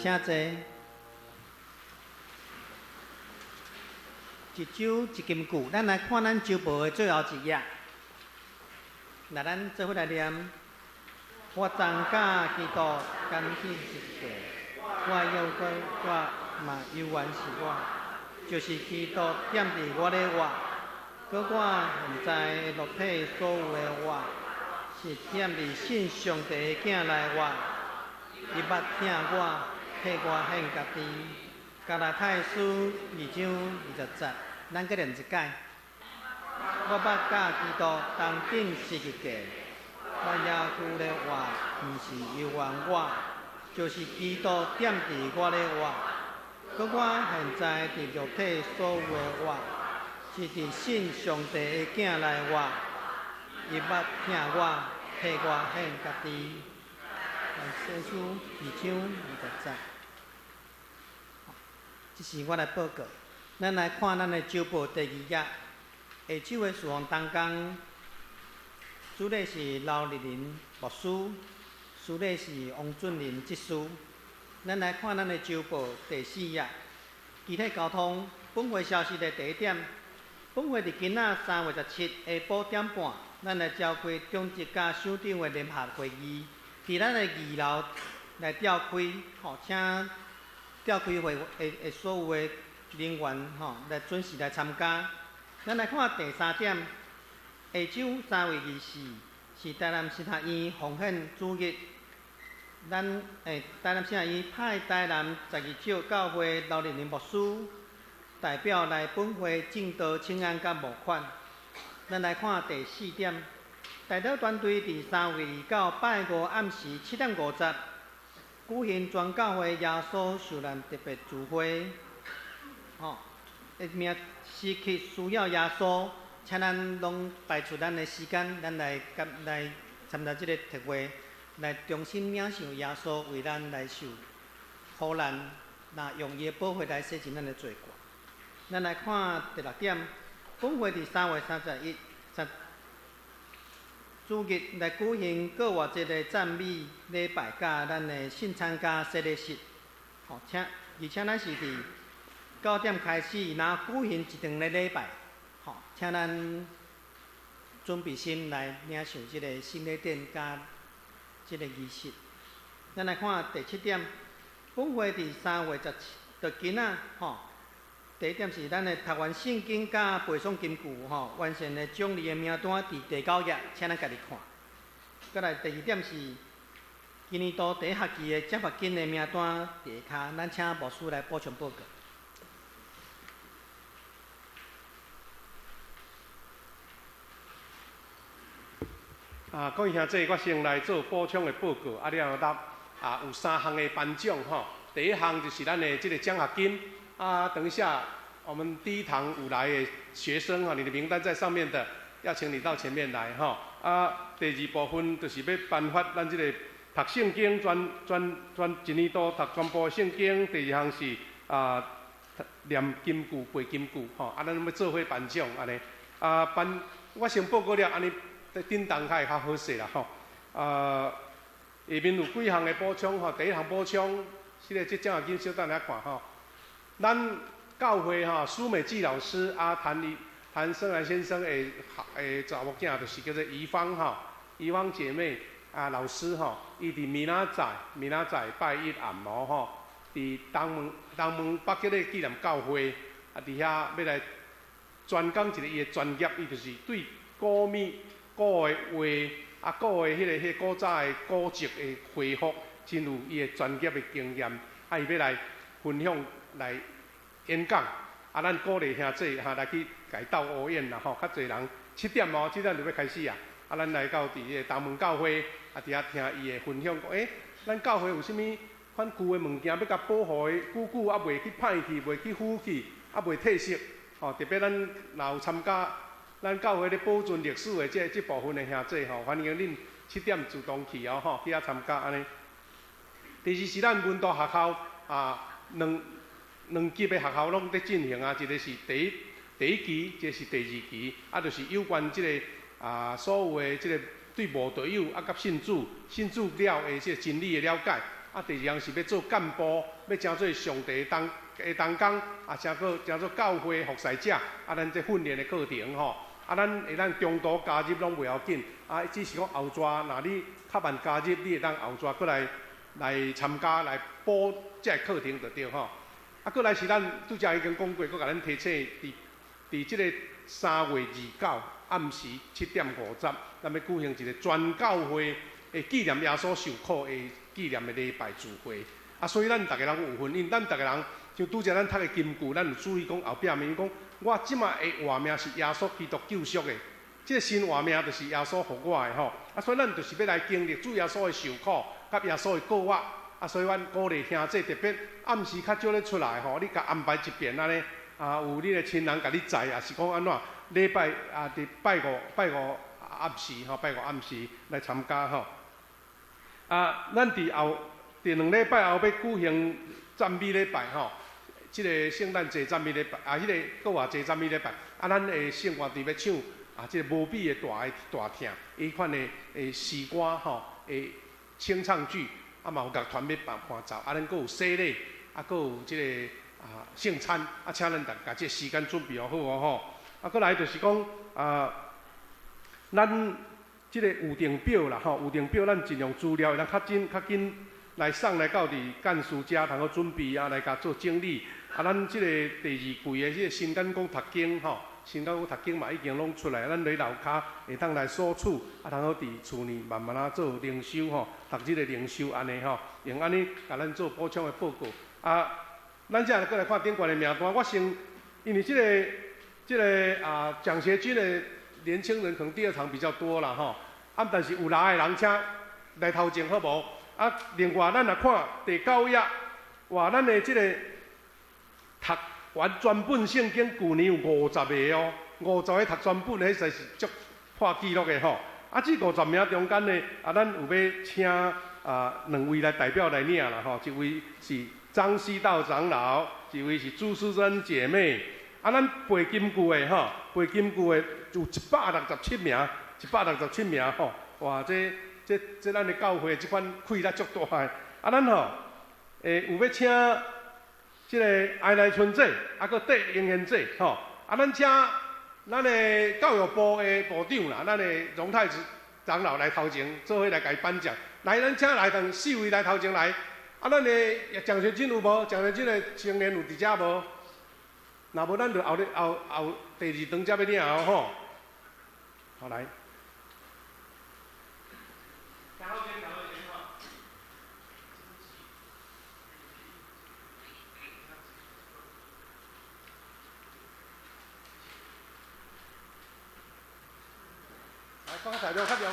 請坐。一周一金句，咱來看咱周報的最後一頁。來，咱做伙來念。我昨佮基督擔釘十字架，我猶閣活嘛猶原是我，就是基督踮佇我咧活。閣我現在肉體所有的活，是踮佇信上帝的囝來活。伊捌疼我，替我獻家己。加拉太書2章20節，咱閣念一擺。我捌佮基督同釘十字架，我猶閣咧活，毋是猶原我，就是基督踮佇我咧活。閣我現在佇肉體所有的活，是佇信上帝的囝來活。伊捌疼我，替我獻家己。來，寫書2章20節。這是我來報告。咱來看咱的週報第二頁，下晝的事奉同工，主禮是劉麗玲牧師，司禮是王俊仁執事。咱來看咱的週報第四頁，其他交通，本會消息的第一點，本會佇今仔3月17下晡點半，咱來召開長執佮省長的聯合會議，佇咱的二樓來召開，吼，請召開會的的所有的人員，吼，來準時來參加。咱來看第三點，下晝3月24是台南神學院奉獻主日，咱台南神學院派台南十二石教會劉麗玲牧師代表來本會證道請安佮募款。咱來看第四點，代禱團隊佇3月29拜五暗時7點50舉行全教會耶穌受難特別聚會，吼，名時刻需要耶穌，請咱攏排出咱的時間，咱來佮來參加這个特會，來重新領受耶穌為咱來受苦難，那用伊的寶血來洗淨咱的罪過。咱來看第六點，本會佇3月31十主日來舉行復活節的讚美禮拜，佮咱的聖餐佮洗禮式，吼，請而且咱是佇9點開始，然後舉行一場的禮拜，吼，請咱準備心來領受這個聖禮典佮這個儀式。咱來看第七點，本會佇3月17，就今仔吼。第一點是咱的讀完聖經佮背誦金句吼，完成的獎勵的名單佇第九頁，請咱家己看。閣來第二點是今年度第一學期的獎學金的名單佇下跤，咱請牧師來補充報告。啊，各位兄弟，我先來做補充的報告。啊，了後搭啊，有三項的頒獎吼。第一項就是咱的這个獎學金。啊，等一下，我們第一堂有來的學生哈，你的名單在上面的，要請你到前面來哈。啊，第二部分就是欲頒發咱這個讀聖經全全全一年度讀全部聖經。第二項是啊，念金句背金句吼。啊，咱欲做伙頒獎按呢。啊，頒我先報告了，按呢叮當較會較好勢啦吼。啊，下面有幾項的補充吼。第一項補充，這个這獎學金小等下看吼。咱教會吼，蘇美紀老師啊，譚譚生蘭先生的的查某囝，就是叫做怡芳吼，怡芳姐妹啊，老師吼，伊佇明仔載，明仔載拜一暗暝吼，佇東門東門北吉的紀念教會啊，佇遐欲來專講一个伊的專業，伊就是對古物、古的畫啊，古的彼个彼个古早的古蹟的恢復，真有伊的專業的經驗，啊，伊欲來分享來演講，啊，咱鼓勵兄弟哈來去共伊鬥烏演啦吼，較濟人七點哦，七點就欲開始啊，啊，咱來到佇彼個東門教會，啊，佇遐聽伊的分享，講欸，咱教會有啥物款舊的物件欲共保護的，久久啊袂去歹去，袂去腐去，啊袂褪色，吼，特別咱若有參加咱教會咧保存歷史的這這部分的兄弟吼，歡迎恁七點自動去哦吼，去遐參加按呢。第二是咱文道學校啊，兩兩級的學校攏佇進行啊，一个是第一第一期，一个是第二期，啊，就是有關這个啊所有的這个對無道友啊，佮信主信主了的這个真理的了解。啊，第二項是欲做幹部，欲成做上帝同的同工，啊，成做成做教會服侍者，啊，咱這訓練的課程吼，啊，咱會當中途加入攏袂要緊，啊，只是講後逝，若你較慢加入，你會當後逝閣來來參加來補這个課程就對吼。啊，閣來是咱拄才已經講過，閣共咱提醒，佇佇這个3月29暗時7點50，咱欲舉行一个全教會的紀念耶穌受苦的紀念的禮拜聚會。啊，所以咱逐个人有份，因為咱逐个人像拄才咱讀的金句，咱有注意講後壁面講，我這馬的活命是耶穌基督救贖的，這个新活命就是耶穌予我的吼。啊，所以咱就是欲來經歷主耶穌的受苦，佮耶穌的復活。啊，啊，所以阮鼓勵兄弟特別暗時較少咧出來吼，你共安排一遍按呢，啊，有你的親人共你載，抑是講按怎？禮拜啊，佇拜五拜五暗時吼，拜五暗時來參加吼。啊，咱佇後佇兩禮拜後欲舉行讚美禮拜吼，這个聖誕節讚美禮拜，啊，彼个閣活節讚美禮拜，啊，咱的聖樂隊欲唱啊，這个無比的大的大疼，彼款的詩歌吼，的清唱劇，啊嘛有樂團欲伴伴奏，啊，咱閣有洗禮，啊，閣有這个啊聖餐，啊，請咱逐家這个時間準備好哦吼。啊，閣來就是講啊，咱這个預訂表啦吼，預訂表咱盡量資料會當較緊較緊來送來到佇幹事遮通好準備啊，來共做整理。啊，咱這個第二季的這个新感講讀經吼，新感講讀經嘛已經攏出來，咱佇樓跤會當來索取，啊，通好佇厝內慢慢仔做靈修吼，逐日的靈修按呢吼，用按呢共咱做補充的報告。啊，咱這閣來看頂懸的名單，我先因為這個啊獎學金的年輕人可能第二場比較多啦吼，啊，但是有六个人請來頭前好無？啊，另外咱若看第九頁，哇，咱的這个讀完全本聖經，舊年有五十个哦，五十个讀全本，彼實在是足破紀錄的吼。啊，這五十名中間呢，啊，咱有欲請啊兩位來代表來領啦吼，一位是張西道長老，一位是朱淑珍姐妹。啊，咱背金句的吼，背金句的有167名，167名吼，哇，這咱的教會這款氣力足大的。啊，咱吼，有欲請這个愛來春姐，啊，閣戴英賢姐，吼，啊，咱請咱的教育部的部長啦，咱的榮太子長老來頭前，做伙來共伊頒獎。來，咱請來當四位來頭前來。啊，咱的獎學金有無？獎學金的青年有佇遮無？若無，咱就後日後後第二場才欲領哦吼。好來。來，講材料較重要。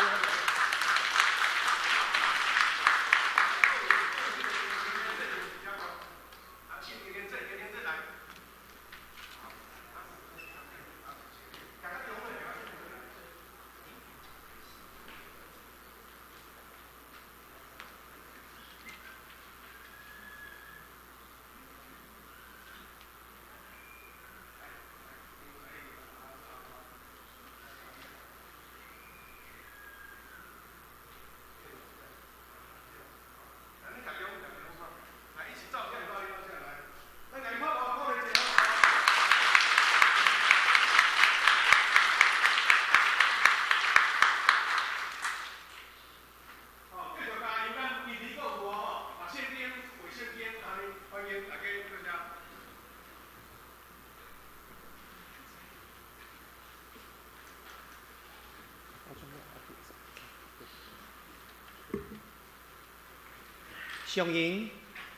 上榮，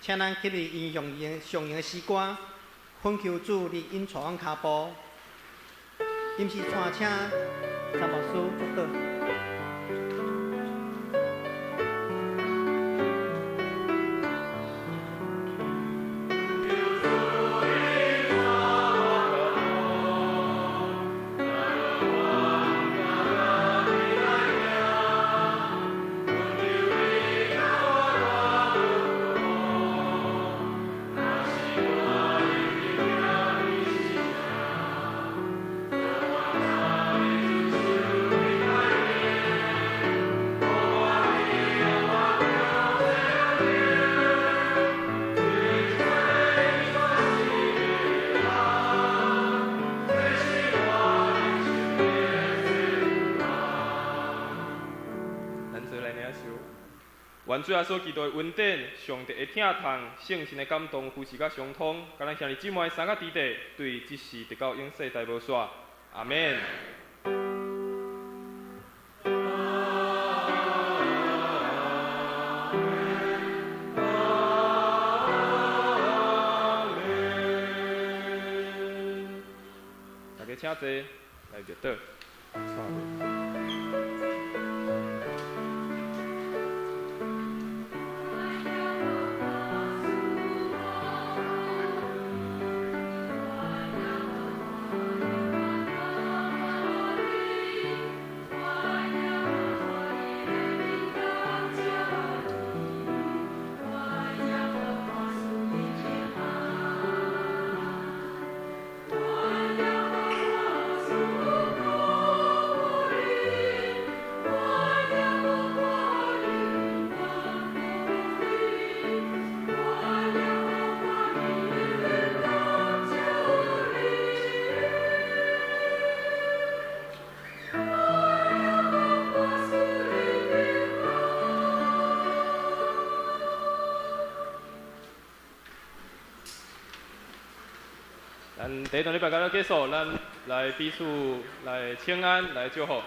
請咱起立引用伊上榮的詩歌，懇求主你引帶阮跤步，臨時帶請張牧師祝禱。願主耶穌基督的恩典、上帝的疼痛、聖神的感動、扶持佮相通，共咱兄弟姊妹三个弟弟，對這世直到永世代無煞。阿們。大家請坐，來入座。咱第一段禮拜到這結束，咱來彼此來請安，來祝福。